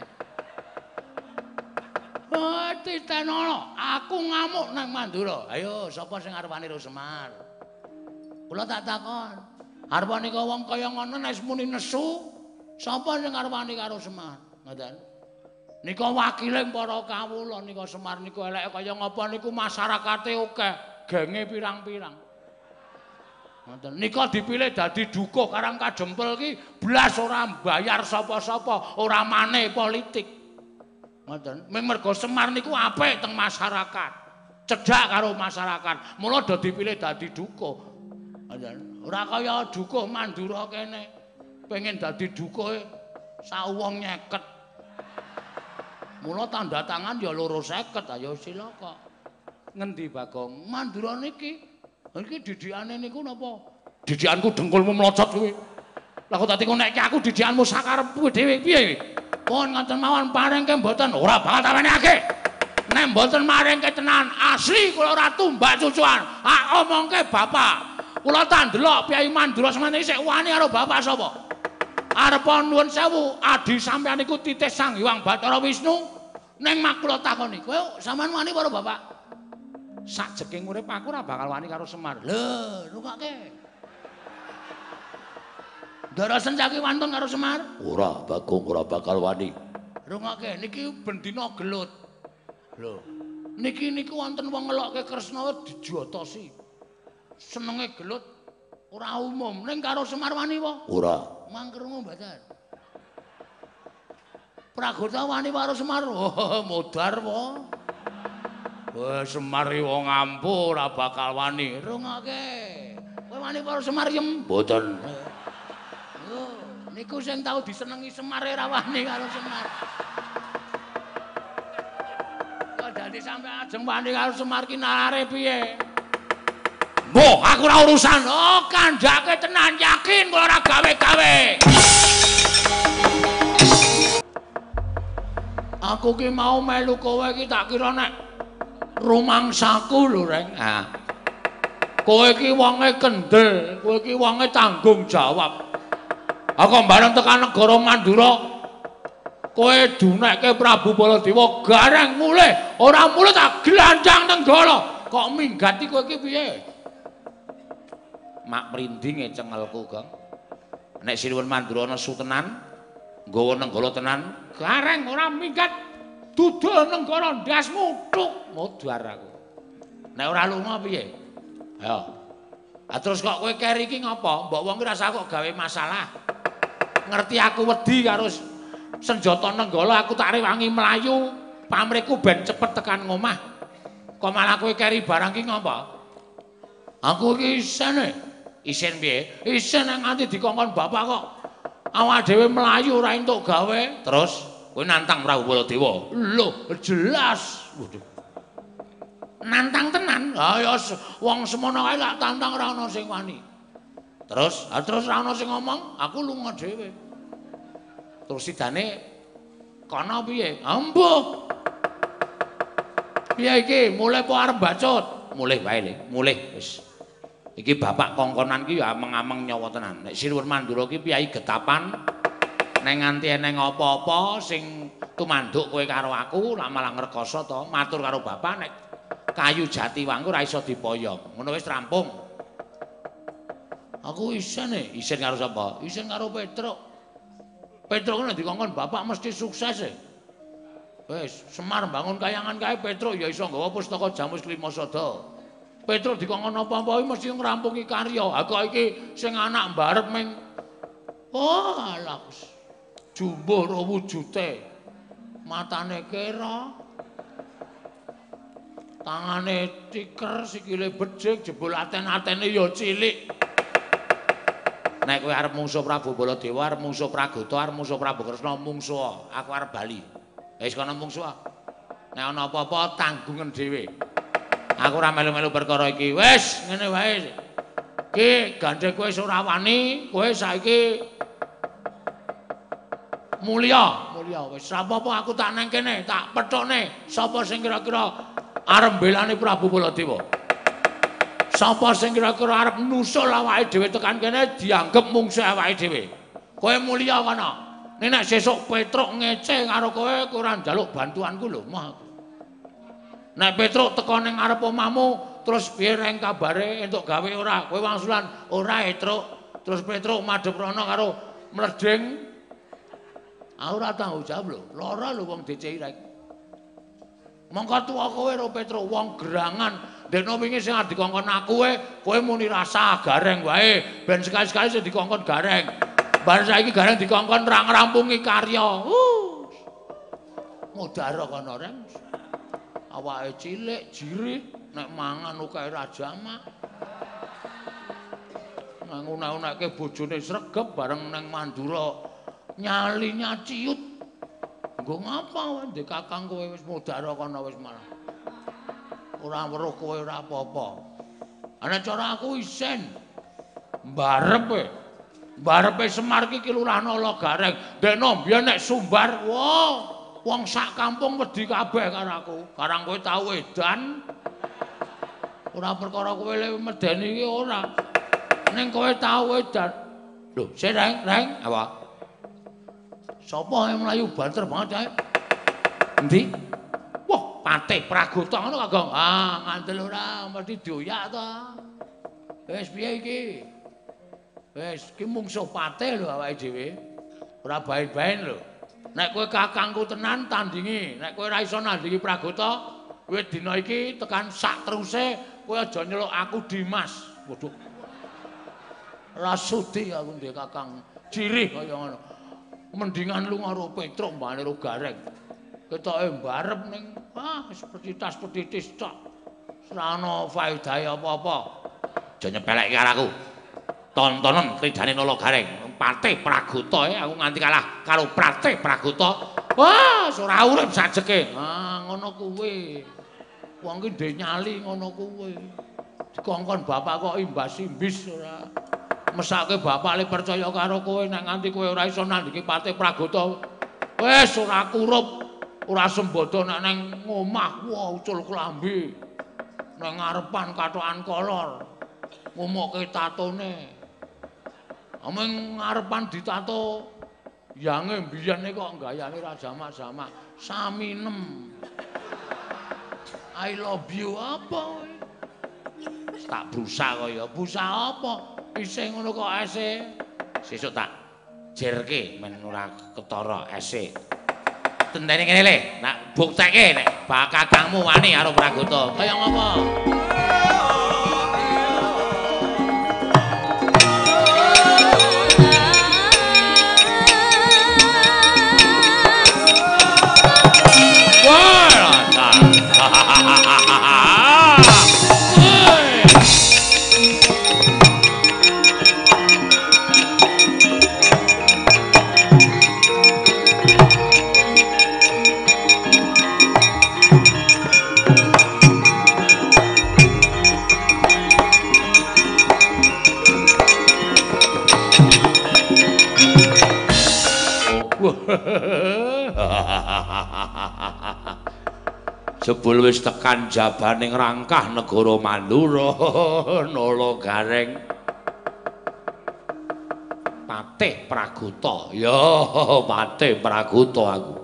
Oh, titenono, aku ngamuk nang Mandura. Ayo, sapa sing arep wani karo Semar? Kula tak takon. Arep nika wong kaya ngono nek muni nesu, sapa sing arep wani karo Semar? Ngoten. Nika wakile para kawula nika Semar niku eleke kaya ngapa niku masyarakate akeh, genge pirang-pirang. Ngoten. Nika dipilih dadi dukuh Karang Kadempel ki blas ora mbayar sapa-sapa, ora mane politik. Ngoten. Ming mergo Semar niku apik teng masyarakat. Cedhak karo masyarakat. Mula do dipilih dadi dukuh. Ngoten. Ora kaya dukuh Mandura kene. Pengen dadi dukuhe sawong nyeket. Mula tanda tangan ya 250, ayo silaka. Ngendi Bagong? Mandura niki. Iki didikane niku napa? Didikanku dengkulmu mlocot kuwi. Lah kok dadi ngonekke aku didikanmu sakarepku dhewe piye iki? Pun ngoten mawon paringke mboten ora bakal tak wenehake. Nek mboten maringke tenan asli kula ora tumbak cucuan. Ah omongke bapak. Kula tak ndelok Kyai Mandura semene isih wani karo bapak sapa? Arep nuwun sewu adi sampeyan niku titih Sang Hyang Bathara Wisnu. Ning mak kula takoni, kowe sampeyan wani karo bapak? Sakjeking urip aku ora bakal wani karo Semar. Lho, rungokake. Ndara Sencaki wantun karo Semar? Ora, Bagong ora bakal wani. Rungokake niki bendina gelut. Lho, niki niku wonten wong ngelokke Kresna dijotosi. Senenge gelut ora umum. Ning karo Semar wani apa? Ora. Mangkrungu mboten. Pragota wani karo Semar? Oh, modar po. Wah, Semar wong ampuh ora bakal wani. Rungokake. Kowe wani karo Semar yem? Mboten. Lho, niku sing tau disenengi Semar ora wani karo Semar. Kok dadi sampe ajeng wani karo Semar ki nalare piye? Mbah, aku ora urusan. Oh, kandhake tenan yakin kula ora gawe-gawe. Aku ki mau melu kowe ki tak kira nek rumangsaku lho, Reng. Ha. Kowe iki wonge kendel, kowe iki wonge tanggung jawab. Aku bareng tekan negara Mandura, kowe dunekke Prabu Baladewa gareng mulih, ora mulih tak glandang Nenggala. Kok minggat iki kowe iki piye? Mak mrindinge cengelku, Gong. Nek Sinuwun Mandura nesu tenan, nggawa Nenggala tenan, gareng ora minggat. Dudul Nenggala ndasmu tuk modar aku. Nek ora lunga piye? Ayo. Ah terus kok kowe keri iki ngopo? Mbok wong ki rasa kok gawe masalah. Ngerti aku wedi karo senjata Nenggala, aku tak rewangi mlayu, pamrihku ben cepet tekan ngomah. Kok malah kowe keri barang ki ngopo? Aku iki isine. Isin piye? Isin nang nganti dikongkon bapak kok awak dhewe mlayu ora entuk gawe. Terus kowe nantang Prabu Baladewa? Lho, jelas. Waduh. Nantang tenan? Ha ya wong semono kae lak tantang ora ana sing wani. Terus, ha terus ora ana sing ngomong, aku lunga dhewe. Terus sidane kono piye? Ambuh. Piye iki? Mulih apa arep bacut? Mulih wae, Le. Mulih wis. Iki bapak kongkonan ki ya ameng-ameng nyawa tenan. Nek Sinuwun Mandura ki piyai getapan. Nek nganti eneng apa-apa sing tumanduk kowe karo aku, lak malah ngrekoso to. Matur karo bapak nek kayu jati wangku ora iso dipoyong. Ngono wis rampung. Aku isin e. Isin karo sapa? Isin karo Petruk. Petruk nek dikongkon bapak mesti sukses e. Wis, Semar mbangun kayangan kae Petruk ya iso nggawa pustaka Jamus Klima Sada. Petruk dikongkon apa-apa mesti ngrampungi karya. Ha kok iki sing anak mbarep ming oh alah jumbuh ro wujute. Matane kera. Tangane tiker, sikile becik, jebul aten-atene ya cilik. Nek kowe arep mungsuh Prabu Baladewa, arep mungsuh Pragota, arep mungsuh Prabu Kresna, mungsuh. Aku arep bali. Wis kono mungsuh. Nek ana apa-apa tanggungan dhewe. Aku ora melu-melu perkara iki. Wis, ngene wae. Ki gandhe kowe wis ora wani, kowe saiki mulya, mulya wis. Ora apa-apa aku tak nang kene, tak pethukne sapa sing kira-kira arep mbelani Prabu Baladewa. Sapa sing kira-kira arep nusul awake dhewe tekan kene dianggep mungsuh awake dhewe. Kowe mulya kono. Nek sesuk Petruk ngece karo kowe, kowe ora njaluk bantuanku lho, mah aku. Nek Petruk teko ning ngarep omahmu terus piye reng kabare entuk gawe ora? Kowe wangsulan ora Petruk. Terus Petruk madhep rono karo mleding. Aku ora tanggung jawab lho. Lara lho wong DCI rek. Mongko tuwa kowe ro Petruk wong gerangan. Dene wingi sing arep dikongkon aku kowe muni rasa gareng wae. Ben sekali-sekali sing dikongkon gareng. Bar saiki gareng dikongkon ra ngrampungi karya. Mudara kono reng. Awake cilik, jirih, nek mangan akeh ra jamak. Nang unek-unekke bojone sregep bareng nang Mandura nyalinya ciut. Nggo ngapa wae ndek kakang kowe wis mudara kono wis malah. Ora weruh kowe ora apa-apa. Ana cara aku isin. Mbarepe. Mbarepe Semar iki ki Lurah Nala Gareng. Ndekno mbiyen nek sumbar, wah, wong sak kampung wedi kabeh karo aku. Karang kowe tau edan. Ora perkara kowe le medeni iki ora. Ning kowe tau edan. Lho, sik reng, reng, apa? Sapa yang mlayu banter banget kae? Endi? Wah, Patih Pragota ngono Kakang. Ah, ngandel ora, mesti dioyak to. Wis piye iki? Wis iki mungsuh Patih lho awake dhewe. Ora baen-baen lho. Nek kowe kakangku tenan tandingi, nek kowe ora iso nandingi Pragota, kowe dina iki tekan sak teruse kowe aja nyeluk aku Dimas. Waduh. Ora sudi aku ndek kakang jirih kaya ngono. Mendingan lunga karo Petruk mbane karo Gareng. Ketoke mbarep ning ah wis petitas-petitis tok. Ora ana faedahe apa-apa. Aja nyepelekke karo aku. Tontonen kridane Nala Gareng. Patih Pragota aku nganti kalah karo Patih Pragota. Wah, ora urip sajeke. Ah, ngono kuwi. Wong ki ndek nyali ngono kuwi. Dikongkon bapak kok imbas-imbis ora. Mesake bapak le percaya karo kowe nek nganti kowe ora iso nandhingi Patih Pragota. Wis ora kurup, ora sembodo nek nang omah, wah ucul klambi. Nang ngarepan kathokan kolor. Ngumukke tatone. Ameng ngarepan ditato yange mbiyene kok gayane ra jamak-jamak. Saminem. I love you apa kowe? Tak brusak kaya. Busak apa? Isih ngono kok ese. Sesuk tak jerke men ora ketara ese. Tentene kene le, nak buktekke nek kakangmu wani karo Pragota. Kaya ngapa? Jebul wis tekan jabaning rangkah negara Mandura Nala Gareng. Patih Pragota. Ya, Patih Pragota aku.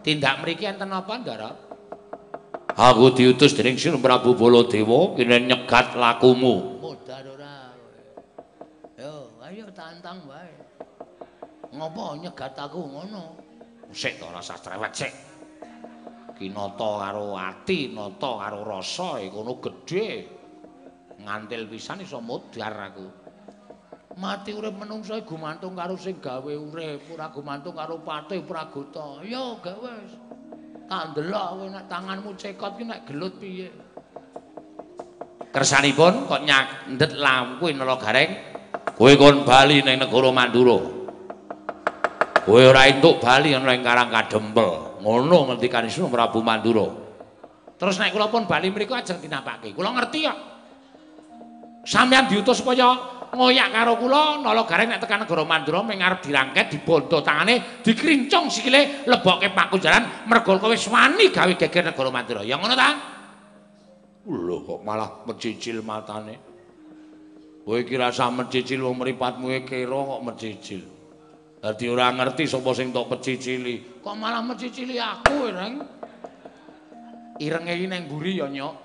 Tindak mriki enten apa, Ndara? Aku diutus dening Sri Prabu Baladewa kene nyegat lakumu. Modar ora kowe. Yo, ayo tantang wae. Ngopo nyegat aku ngono? Sik to ora usah cerewet sik. Kinata karo ati, nata karo rasa kono gedhe. Ngantil pisan iso modar aku. Mati urip menungso gumantung karo sing gawe urip, ora gumantung karo Patih Pragota. Ya gawe wis. Tak ndelok kowe nek tanganmu cekot ki nek gelut piye. Kersanipun kok nyandet lampu Nala Gareng, kowe kon bali ning negara Mandura. Kowe ora entuk bali ana ing Karang Kadempel. Ngono ngendikane Sri Prabu Mandura. Terus nek kula pun bali mriku ajeng dinapake. Kula ngerti kok. Sampeyan diutus supaya ngoyak karo kula Nala Gareng nek tekan negara Mandura ming arep dirangket dibondo tangane dikrincung sikile lebokke pakunjaran mergo kowe wis wani gawe geger negara Mandura. Ya ngono ta? Lho kok malah mecicil matane. Kowe iki rasah mecicil wong mripatmu kira kok mecicil. Dadi ora ngerti sapa sing tok pecicili. Kok malah mecicili aku, Reng? Irenge iki ning mburi ya, Nyuk.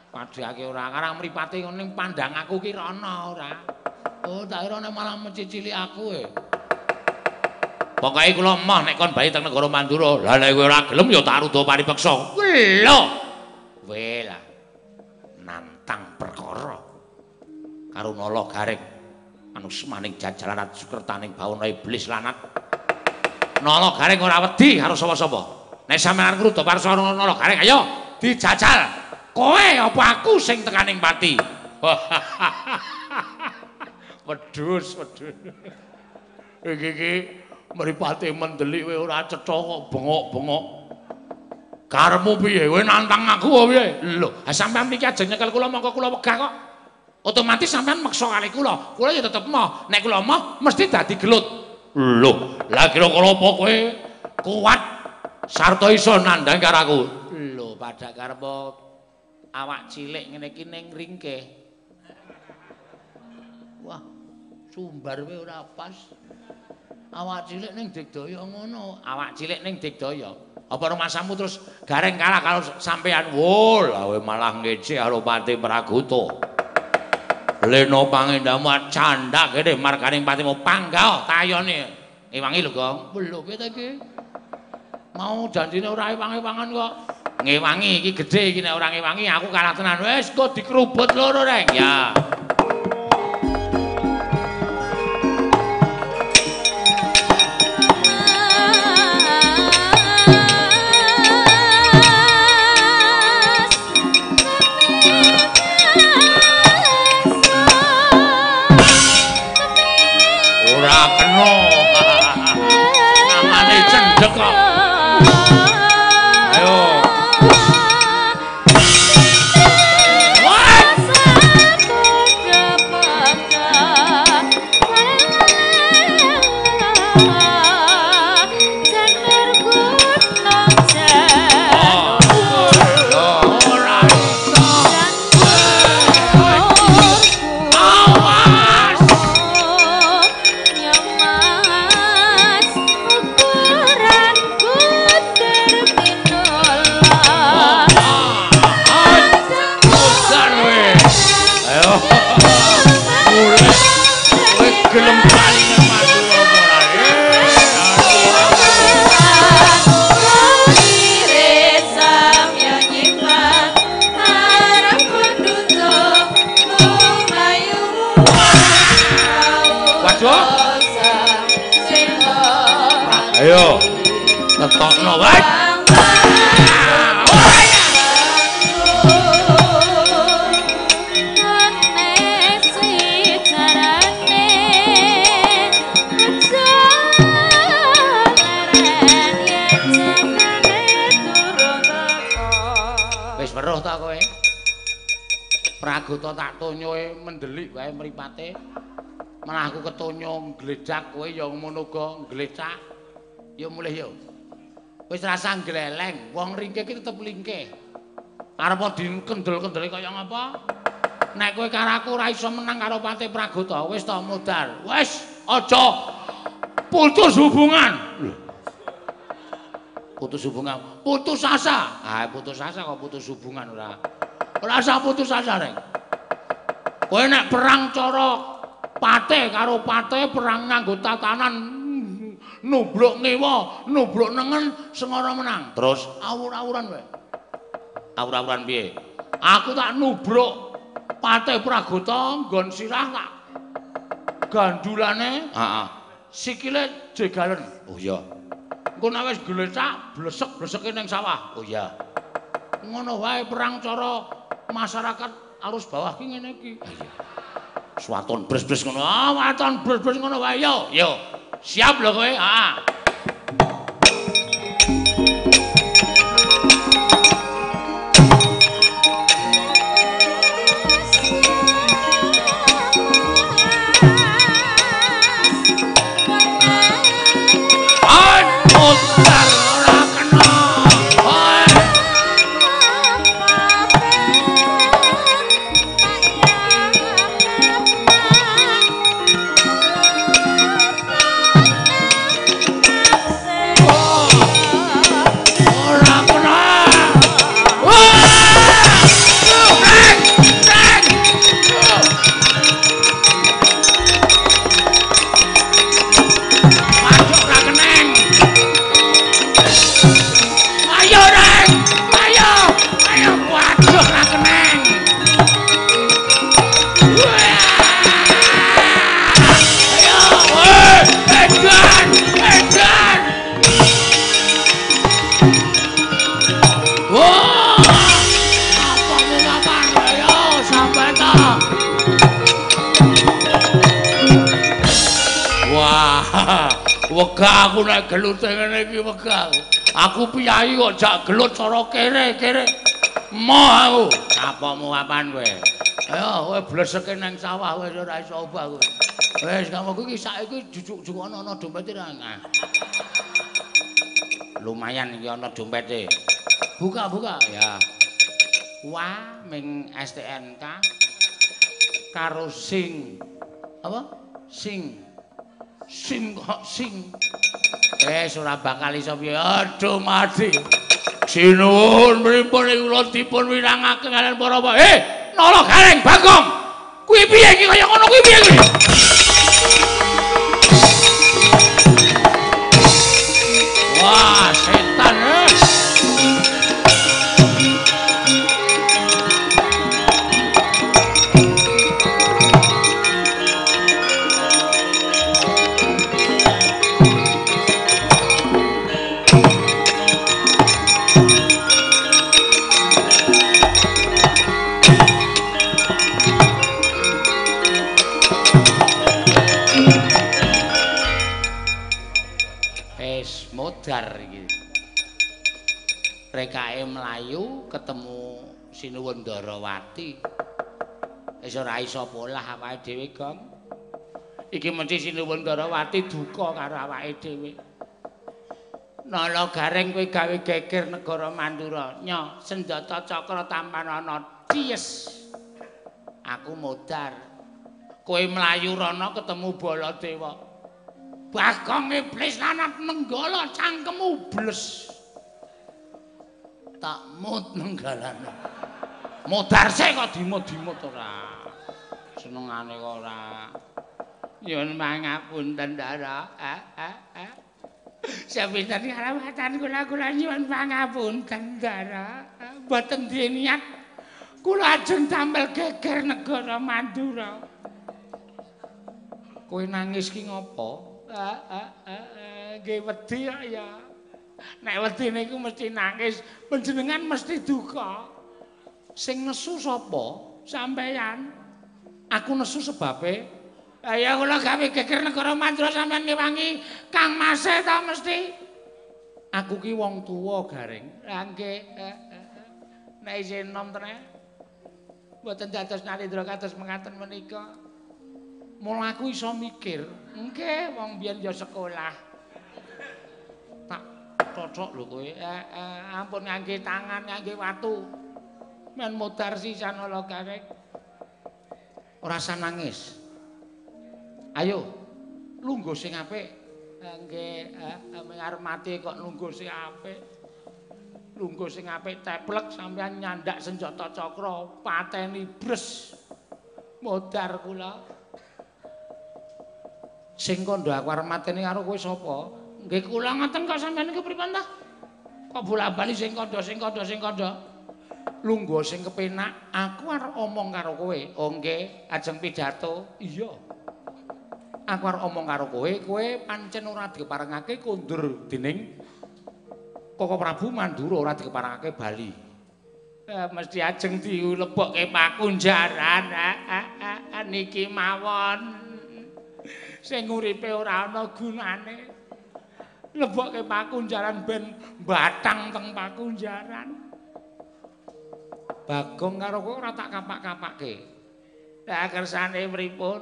Padhake ora karang mripate ngono ning pandang aku ki rono ora. Oh, tak kira nek malah mencicili aku e. Pokoke kula emoh nek kon bali teng negara Mandura. Lah nek kowe ora gelem ya tak ruda paripeksa. Lho. Kowe lah nantang perkara karo Nala Gareng. Anusmaning jajalan sukertaning bawana iblis lanat. Nala Gareng ora wedi karo sapa-sapa. Nek sampeyan ngruda parsa Nala Gareng, ayo dijajal. Kowe apa aku sing tekaning pati? Wedhus, wedhus. Iki iki mripate mendelik kowe ora cetha kok bengok-bengok. Karepmu piye? Kowe nantang aku apa piye? Lho, ha sampeyan mriki ajeng nyekel kula mongko kula wegah kok. Otomatis sampeyan meksa kali kula. Kula ya tetep emoh. Nek kula emoh mesti dadi gelut. Lho, lah kira-kira apa kowe kuat sarta iso nandhang karo aku? Lho, padha karep awak cilik ngene iki ning ringkih. Wah, sumbar wae ora pas. Awak cilik ning Digdaya ngono, awak cilik ning Digdaya. Apa rumasamu terus Gareng kalah karo sampean? Wo, lah kowe malah ngece karo Pati Praguta. Lena pangendamu candhak kene marganing patimu panggah tayone. Ngewangi lho, Gong. Lho piye ta iki? Mau janjine ora ewang-ewangan kok. Ngewangi iki gedhe iki nek ora ngewangi aku kalah tenan. Wis kok dikrubut loro, Reng. Ya. Ora kena. Namane cendhek kok. Ayo. Ayo, tetokno wae. Wis weruh ta kowe? Praguta tak tonyoe mendelik wae mripate. Malah aku ketonyo ngledhak kowe ya ngono uga nglecak. Ya mulih ya. Wis rasa ngleleng, wong ringkih iki tetep lingkih. Arep dikendel-kendeli kaya ngapa? Nek kowe karo aku ora iso menang karo Patih Praguta, wis ta modar. Wis, aja putus hubungan. Putus hubungan, putus asa. Ah, putus asa kok putus hubungan ora. Ora usah putus asa, Reng. Kowe nek perang cara patih karo patih perang nganggo tatanan nubruk ngewa, nubruk nengen sengara menang. Terus awur-awuran wae. Awur-awuran piye? Aku tak nubruk Patih Praguta nggon sirah tak gandulane. Heeh. Sikile jegalen. Oh iya. Engko nek wis glecak, blesek-bleseke ning sawah. Oh iya. Ngono wae perang cara masyarakat arus bawah ki ngene iki. Iya. Swaton bres-bres ngono. Ah, waton bres-bres ngono wae yo. Yo. Siap lho kowe, heeh. Aduh, ora kena. Wegah aku nek gelute ngene iki wegah. Aku piyayi kok jak gelut cara kere-kere. Moh aku. Apamu apan kowe? Ayo kowe bleseke nang sawah wis ora iso obah kowe. Wis kamu iki saiki jujuk-jujuk ana dompete ra. Lumayan iki ana dompete. Buka-buka ya. Wah, ming STNK karo sing apa? Sing. Sim kok sing. Wis ora bakal iso piye. Aduh mati. Sinuwun pripun kula dipun wirangaken kalian para bapak. Nala Gareng Bagong. Kuwi piye iki kaya ngono kuwi piye iki? Wah, setan. Modar iki. Rekake mlayu ketemu Sinuwun Ndarawati. Wis ora iso polah awake dhewe, Gong. Iki mesti Sinuwun Ndarawati duka karo awake dhewe. Nala Gareng kowe gawe geger negara Mandura. Nyo, senjata cakra tampanana. Ties. Aku modar. Kowe mlayu rono ketemu Baladewa. Bagong iblis lanat nenggala cangkemmu bles. Tak mut nenggalane. Modar sik kok dimut-dimut ora. Senengane kok ora. Nyuwun pangapunten, Ndara. Sepinten karawatan kula kula nyuwun pangapunten, Ndara. Mboten duwe niat kula ajeng damel geger negara Mandura. Kowe nangis ki ngopo? Nggih wedi ya. Nek wedi niku mesti nangis, panjenengan mesti duka. Sing nesu sapa? Sampeyan. Aku nesu sebabe ya kula gawe geger negara Mandura sampeyan ngewangi Kang Mase ta mesti. Aku ki wong tuwa, Gareng. Lah nggih. Nek isih enom tenan. Mboten dados nalindra kados mengaten menika. Mula aku iso mikir, nggih wong biyen ya sekolah. Tak cocok lho kowe. Ampun ngangge tangan, ngangge watu. Men modar sisan Nala Gareng. Ora usah nangis. Ayo, lungguh sing apik. Nggih, arep mati kok lungguh sing apik. Lungguh sing apik teplek sampeyan nyandak senjata cakra, pateni bres. Modar kula. Sing kandha aku arep mateni karo kowe sapa? Nggih kula ngoten kok sampeyan niku pripun ta? Kok bola-bali sing kandha sing kandha sing kandha. Lungguh sing kepenak, aku arep omong karo kowe. Oh nggih, ajeng pidato. Iya. Aku arep omong karo kowe, kowe pancen ora dikeparengake kondur dening Koko Prabu Mandura, ora dikeparengake bali. Mesti ajeng dilebokke pakunjaran. Niki mawon. Sing uripe ora ana gunane. Lebokke pakunjaran ben batang teng pakunjaran. Bagong karo kowe ora tak kapak-kapake. Lah kersane pripun?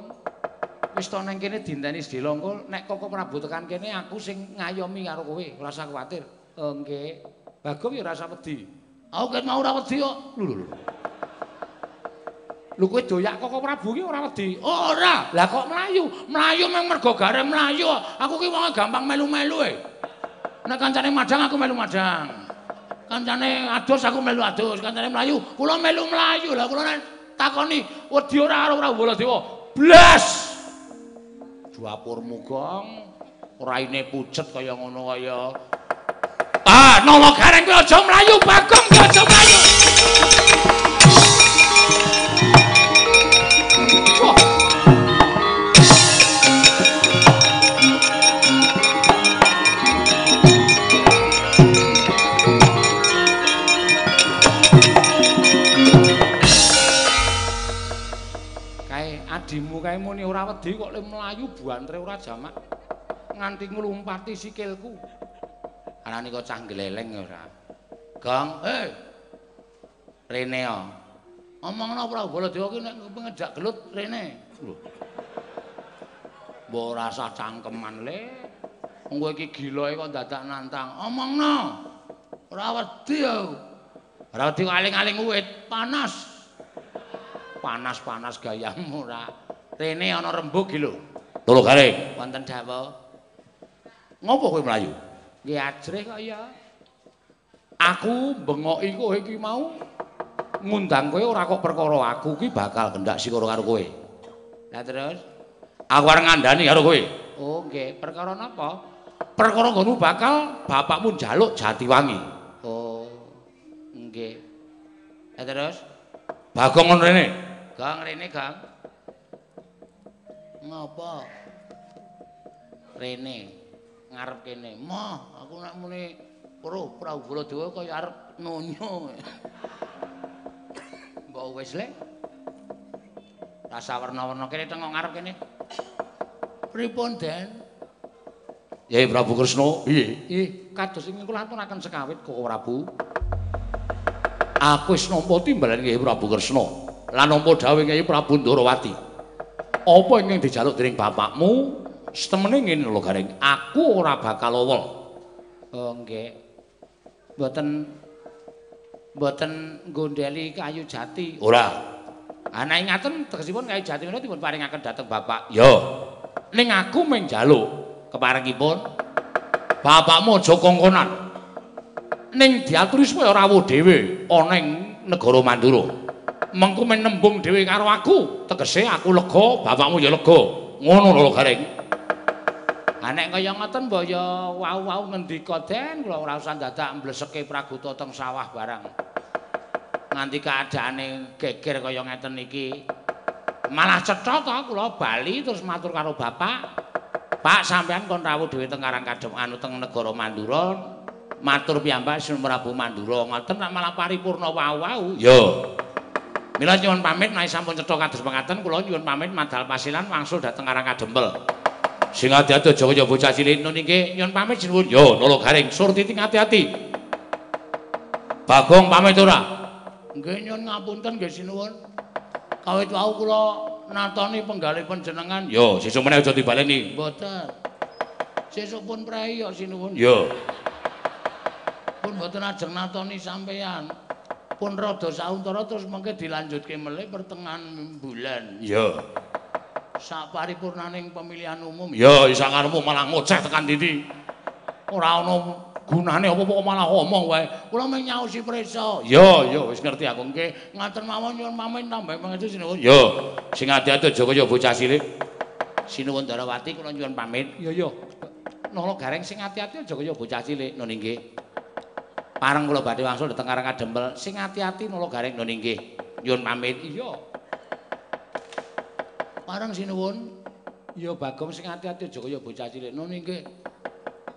Wis to nang kene dinteni sedhela engko nek Koko Prabu tekan kene aku sing ngayomi karo kowe, ora usah kuwatir. Oh nggih. Bagong ya ora usah wedi. Aku ket mau ora wedi kok. Lho lho. Lho kowe doyak Koko Prabu ki ora wedi? Ora. Lah kok mlayu? Mlayu mung mergo Gareng mlayu. Aku ki wonge gampang melu-melu e. Nek kancane madhang aku melu madhang. Kancane adus aku melu adus, kancane mlayu kula melu mlayu. Lah kula nek takoni wedi ora karo Prabu Baladewa. Blas. Dapurmu Gong, raine pucet kaya ngono kaya. Ah, Nala Gareng kowe aja mlayu, Bagong kowe aja mlayu. Kae adimu kae muni ora wedi kok le mlayu buantre ora jamak. Nganti nglumpati sikilku. Arane kok cah gleleng ora. Gong, hei. Rene ya. Omongno Prabu Baladewa ki nek ngejak gelut rene. Lho. Mbok ora usah cangkeman le. Wong kowe iki gilae kok dadak nantang. Omongno. Ora wedi aku. Ora wedi aling-aling wit, panas. Panas-panas gayamu ora. Rene ana rembug iki lho. Lho Gareng, wonten dawuh. Ngopo kowe mlayu? Nggih ajrih kok ya. Aku bengoki kowe iki mau ngundang kowe ora kok perkara aku ki bakal gendak sikara karo kowe. Lah terus aku arep ngandani karo kowe. Oh nggih, perkara napa? Perkara ngono bakal bapakmu njaluk Jatiwangi. Oh nggih. Lah terus Bagong ngono rene. Gong rene, Gong. Ngopo? Rene ngarep kene. Moh, aku nek muni weruh Prabu Baladewa kaya arep nonyo. Mbok wis le. Rasa werna-werna kene tengok ngarep kene. Pripun, Den? Yai Prabu Kresna, piye? Ih, kados ing kula aturaken sekawit Koko Prabu. Aku wis nampa timbalan Kyai Prabu Kresna lan nampa dawuh Kyai Prabu Ndorowati. Apa ingkang dijaluk dening bapakmu? Setemene ngene lho Gareng, aku ora bakal owol. Oh nggih. Mboten nggondheli kayu jati. Ora. Ha nek ngaten tegesipun kayu jati menika dipun paringaken dhateng bapak. Ya. Ning aku mung njaluk keparengipun bapakmu aja kongkonan. Ning diaturi supaya rawuh dhewe ana ing negara Mandura. Mengko men nembung dhewe karo aku, tegese aku lega, bapakmu ya lega. Ngono lho Gareng. Ha nek kaya ngoten mbok ya wau-wau ngendika Den, kula ora usah dadak mbleseke praguta teng sawah barang. Nganti keadaane geger kaya ngeten iki. Malah cetha to kula bali terus matur karo bapak. Pak, sampean kon rawuh dhewe teng Karang Kadem anu teng negara Mandura. Matur piyambak Sun Prabu Mandura ngoten nek malah paripurna wau-wau. Ya. Mila nyuwun pamit nek sampun cetha kados mekaten kula nyuwun pamit madal pasilan wangsul dhateng Karang Kadempel. Sing ati-ati aja kaya bocah cilik nun nggih nyuwun pamit sinuwun. Ya, Nala Gareng surtiti ati-ati. Bagong pamit ora? Nggih nyuwun ngapunten nggih sinuwun. Kawit wau kula natoni penggalih panjenengan. Ya, sesuk meneh aja dibaleni. Mboten. Sesuk pun prei kok sinuwun. Ya. Pun mboten ajeng natoni sampeyan. Pun rada sauntara terus mengke dilanjutke melih pertengahan bulan. Ya. Sak paripurnaning pemilihan umum. Ya, sakarepmu malah ngoceh tekan ndi. Ora ana gunane apa-apa kok malah omong wae. Kula mung nyaosi prisa. Ya, ya wis ngerti aku nggih. Ngaten mawon nyuwun pamit tambah pangestu sinuwun. Ya, sing ati-ati aja kaya bocah cilik. Sinuwun Darawati kula nyuwun pamit. Ya, ya. Nala Gareng sing ati-ati aja kaya bocah cilik. Nun nggih. Pareng kula badhe wangsul dhateng Karang Kadempel. Sing ati-ati Nala Gareng nun nggih. Nyuwun pamit. Iya. Pareng sinuwun. Ya Bagong sing ati-ati aja kaya bocah cilik. Nun nggih.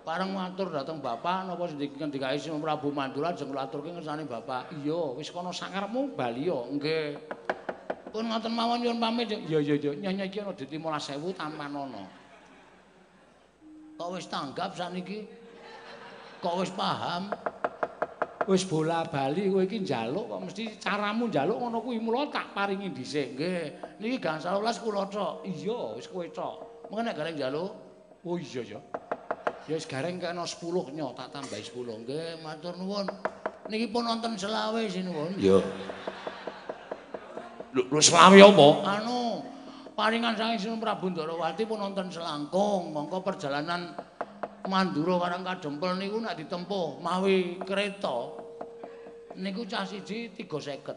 Pareng matur dhateng bapak napa sing ngendikake Sinun Prabu Mandura ajeng kula aturke ngersane bapak. Iya, wis kono sakarepmu bali ya. Nggih. Pun ngoten mawon nyuwun pamit. Ya ya ya, nyonya iki ana duit 15.000 tampanono. Kok wis tanggap sakniki? Kok wis paham? Wis bola-bali kowe iki njaluk kok mesti caramu njaluk ngono kuwi mula tak paringi dhisik. Nggih. Niki gangsal welas kula tok. Iya, wis kowe tok. Mengko nek Gareng njaluk? Oh iya ya. Ya wis Gareng kena 10 nyo tak tambahi 10. Nggih, matur nuwun. Niki pun wonten selawe sinuwun. Iya. Lho selawe apa? Anu, paringan saking Sinun Prabu Ndarawati pun wonten selangkung. Mongko perjalanan Mandura Karang Kadempel niku nek ditempuh mawi kereta niku cah siji 350.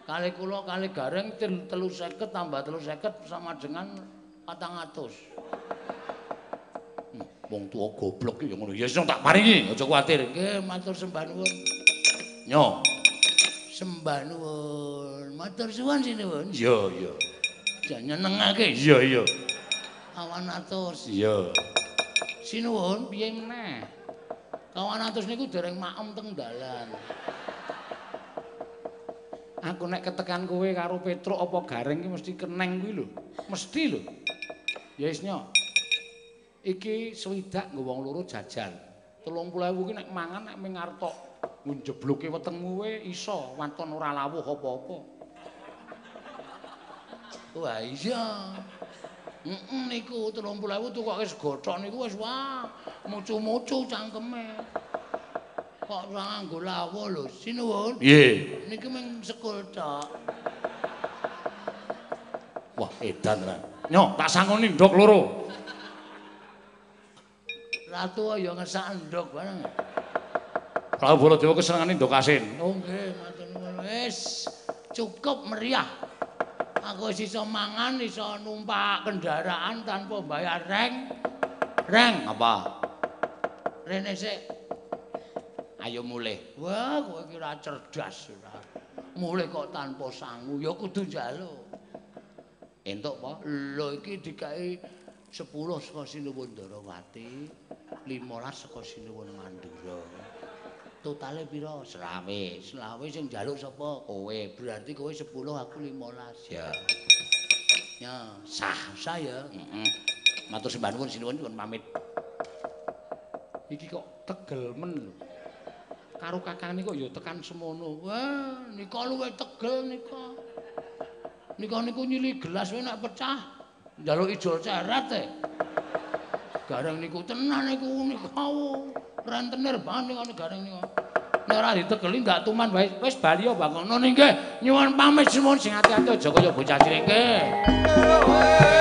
Kali kula kali Gareng 350 tambah 350 sama dengan 400. Wong tuwa goblok iki ya ngono. Ya wis tak paringi, aja kuwatir. Nggih, matur sembah nuwun. Nyo. Sembah nuwun. Matur suwun sinuwun. Iya, iya. Jan nyenengake. Iya, iya. Kawan atus. Iya. Sinuwun piye meneh? Kawan atus niku dereng maem teng dalan. Aku nek ketekan kowe karo Petruk apa Gareng iki mesti keneng kuwi lho. Mesti lho. Ya wis nyo. Iki swidak nggo wong loro jajan. 30.000 ki nek mangan nek ming artok njebloke wetengmu we iso waton ora lawuh apa-apa. Wah iya. Heeh niku 30.000 tukoke sego tok niku wis wah mucu-mucu cangkeme. Kok ora nganggo lawuh lho. Sinuwun. Nggih. Niki mung sekul tok. Wah edan tenan. Nyo, tak sangoni ndok loro. Ratu ya ngesak ndok bareng. Prabu Baladewa kesenengane ndok asin. Oh nggih, matur nuwun. Wis cukup meriah. Aku wis iso mangan, iso numpak kendaraan tanpa bayar reng. Reng apa? Rene sik. Ayo mulih. Wah, kowe iki ora cerdas ora. Mulih kok tanpa sangu, ya kudu njaluk. Entuk apa? Lho iki dikai 10 saka Sinuwun Ndarawati, 15 saka Sinuwun Mandura. Totale pira? Selawe. Selawe sing njaluk sapa? Kowe. Berarti kowe 10 aku 15. Ya. Ya, sah, sah ya. Heeh. Matur sembah nuwun Sinuwun, nyuwun pamit. Iki kok tegel men lho. Karo kakangane kok ya tekan semono. Wah, nika luwih tegel nika. Nika niku nyili gelas wae nek pecah njaluk ijol ceret e. Gareng niku tenan niku nika rentenir banget niku gareng niku. Nek ora ditegeli ndak tuman wae. Wis bali ya Bang. Ngono nggih. Nyuwun pamit suwun sing ati-ati aja kaya bocah cilik nggih.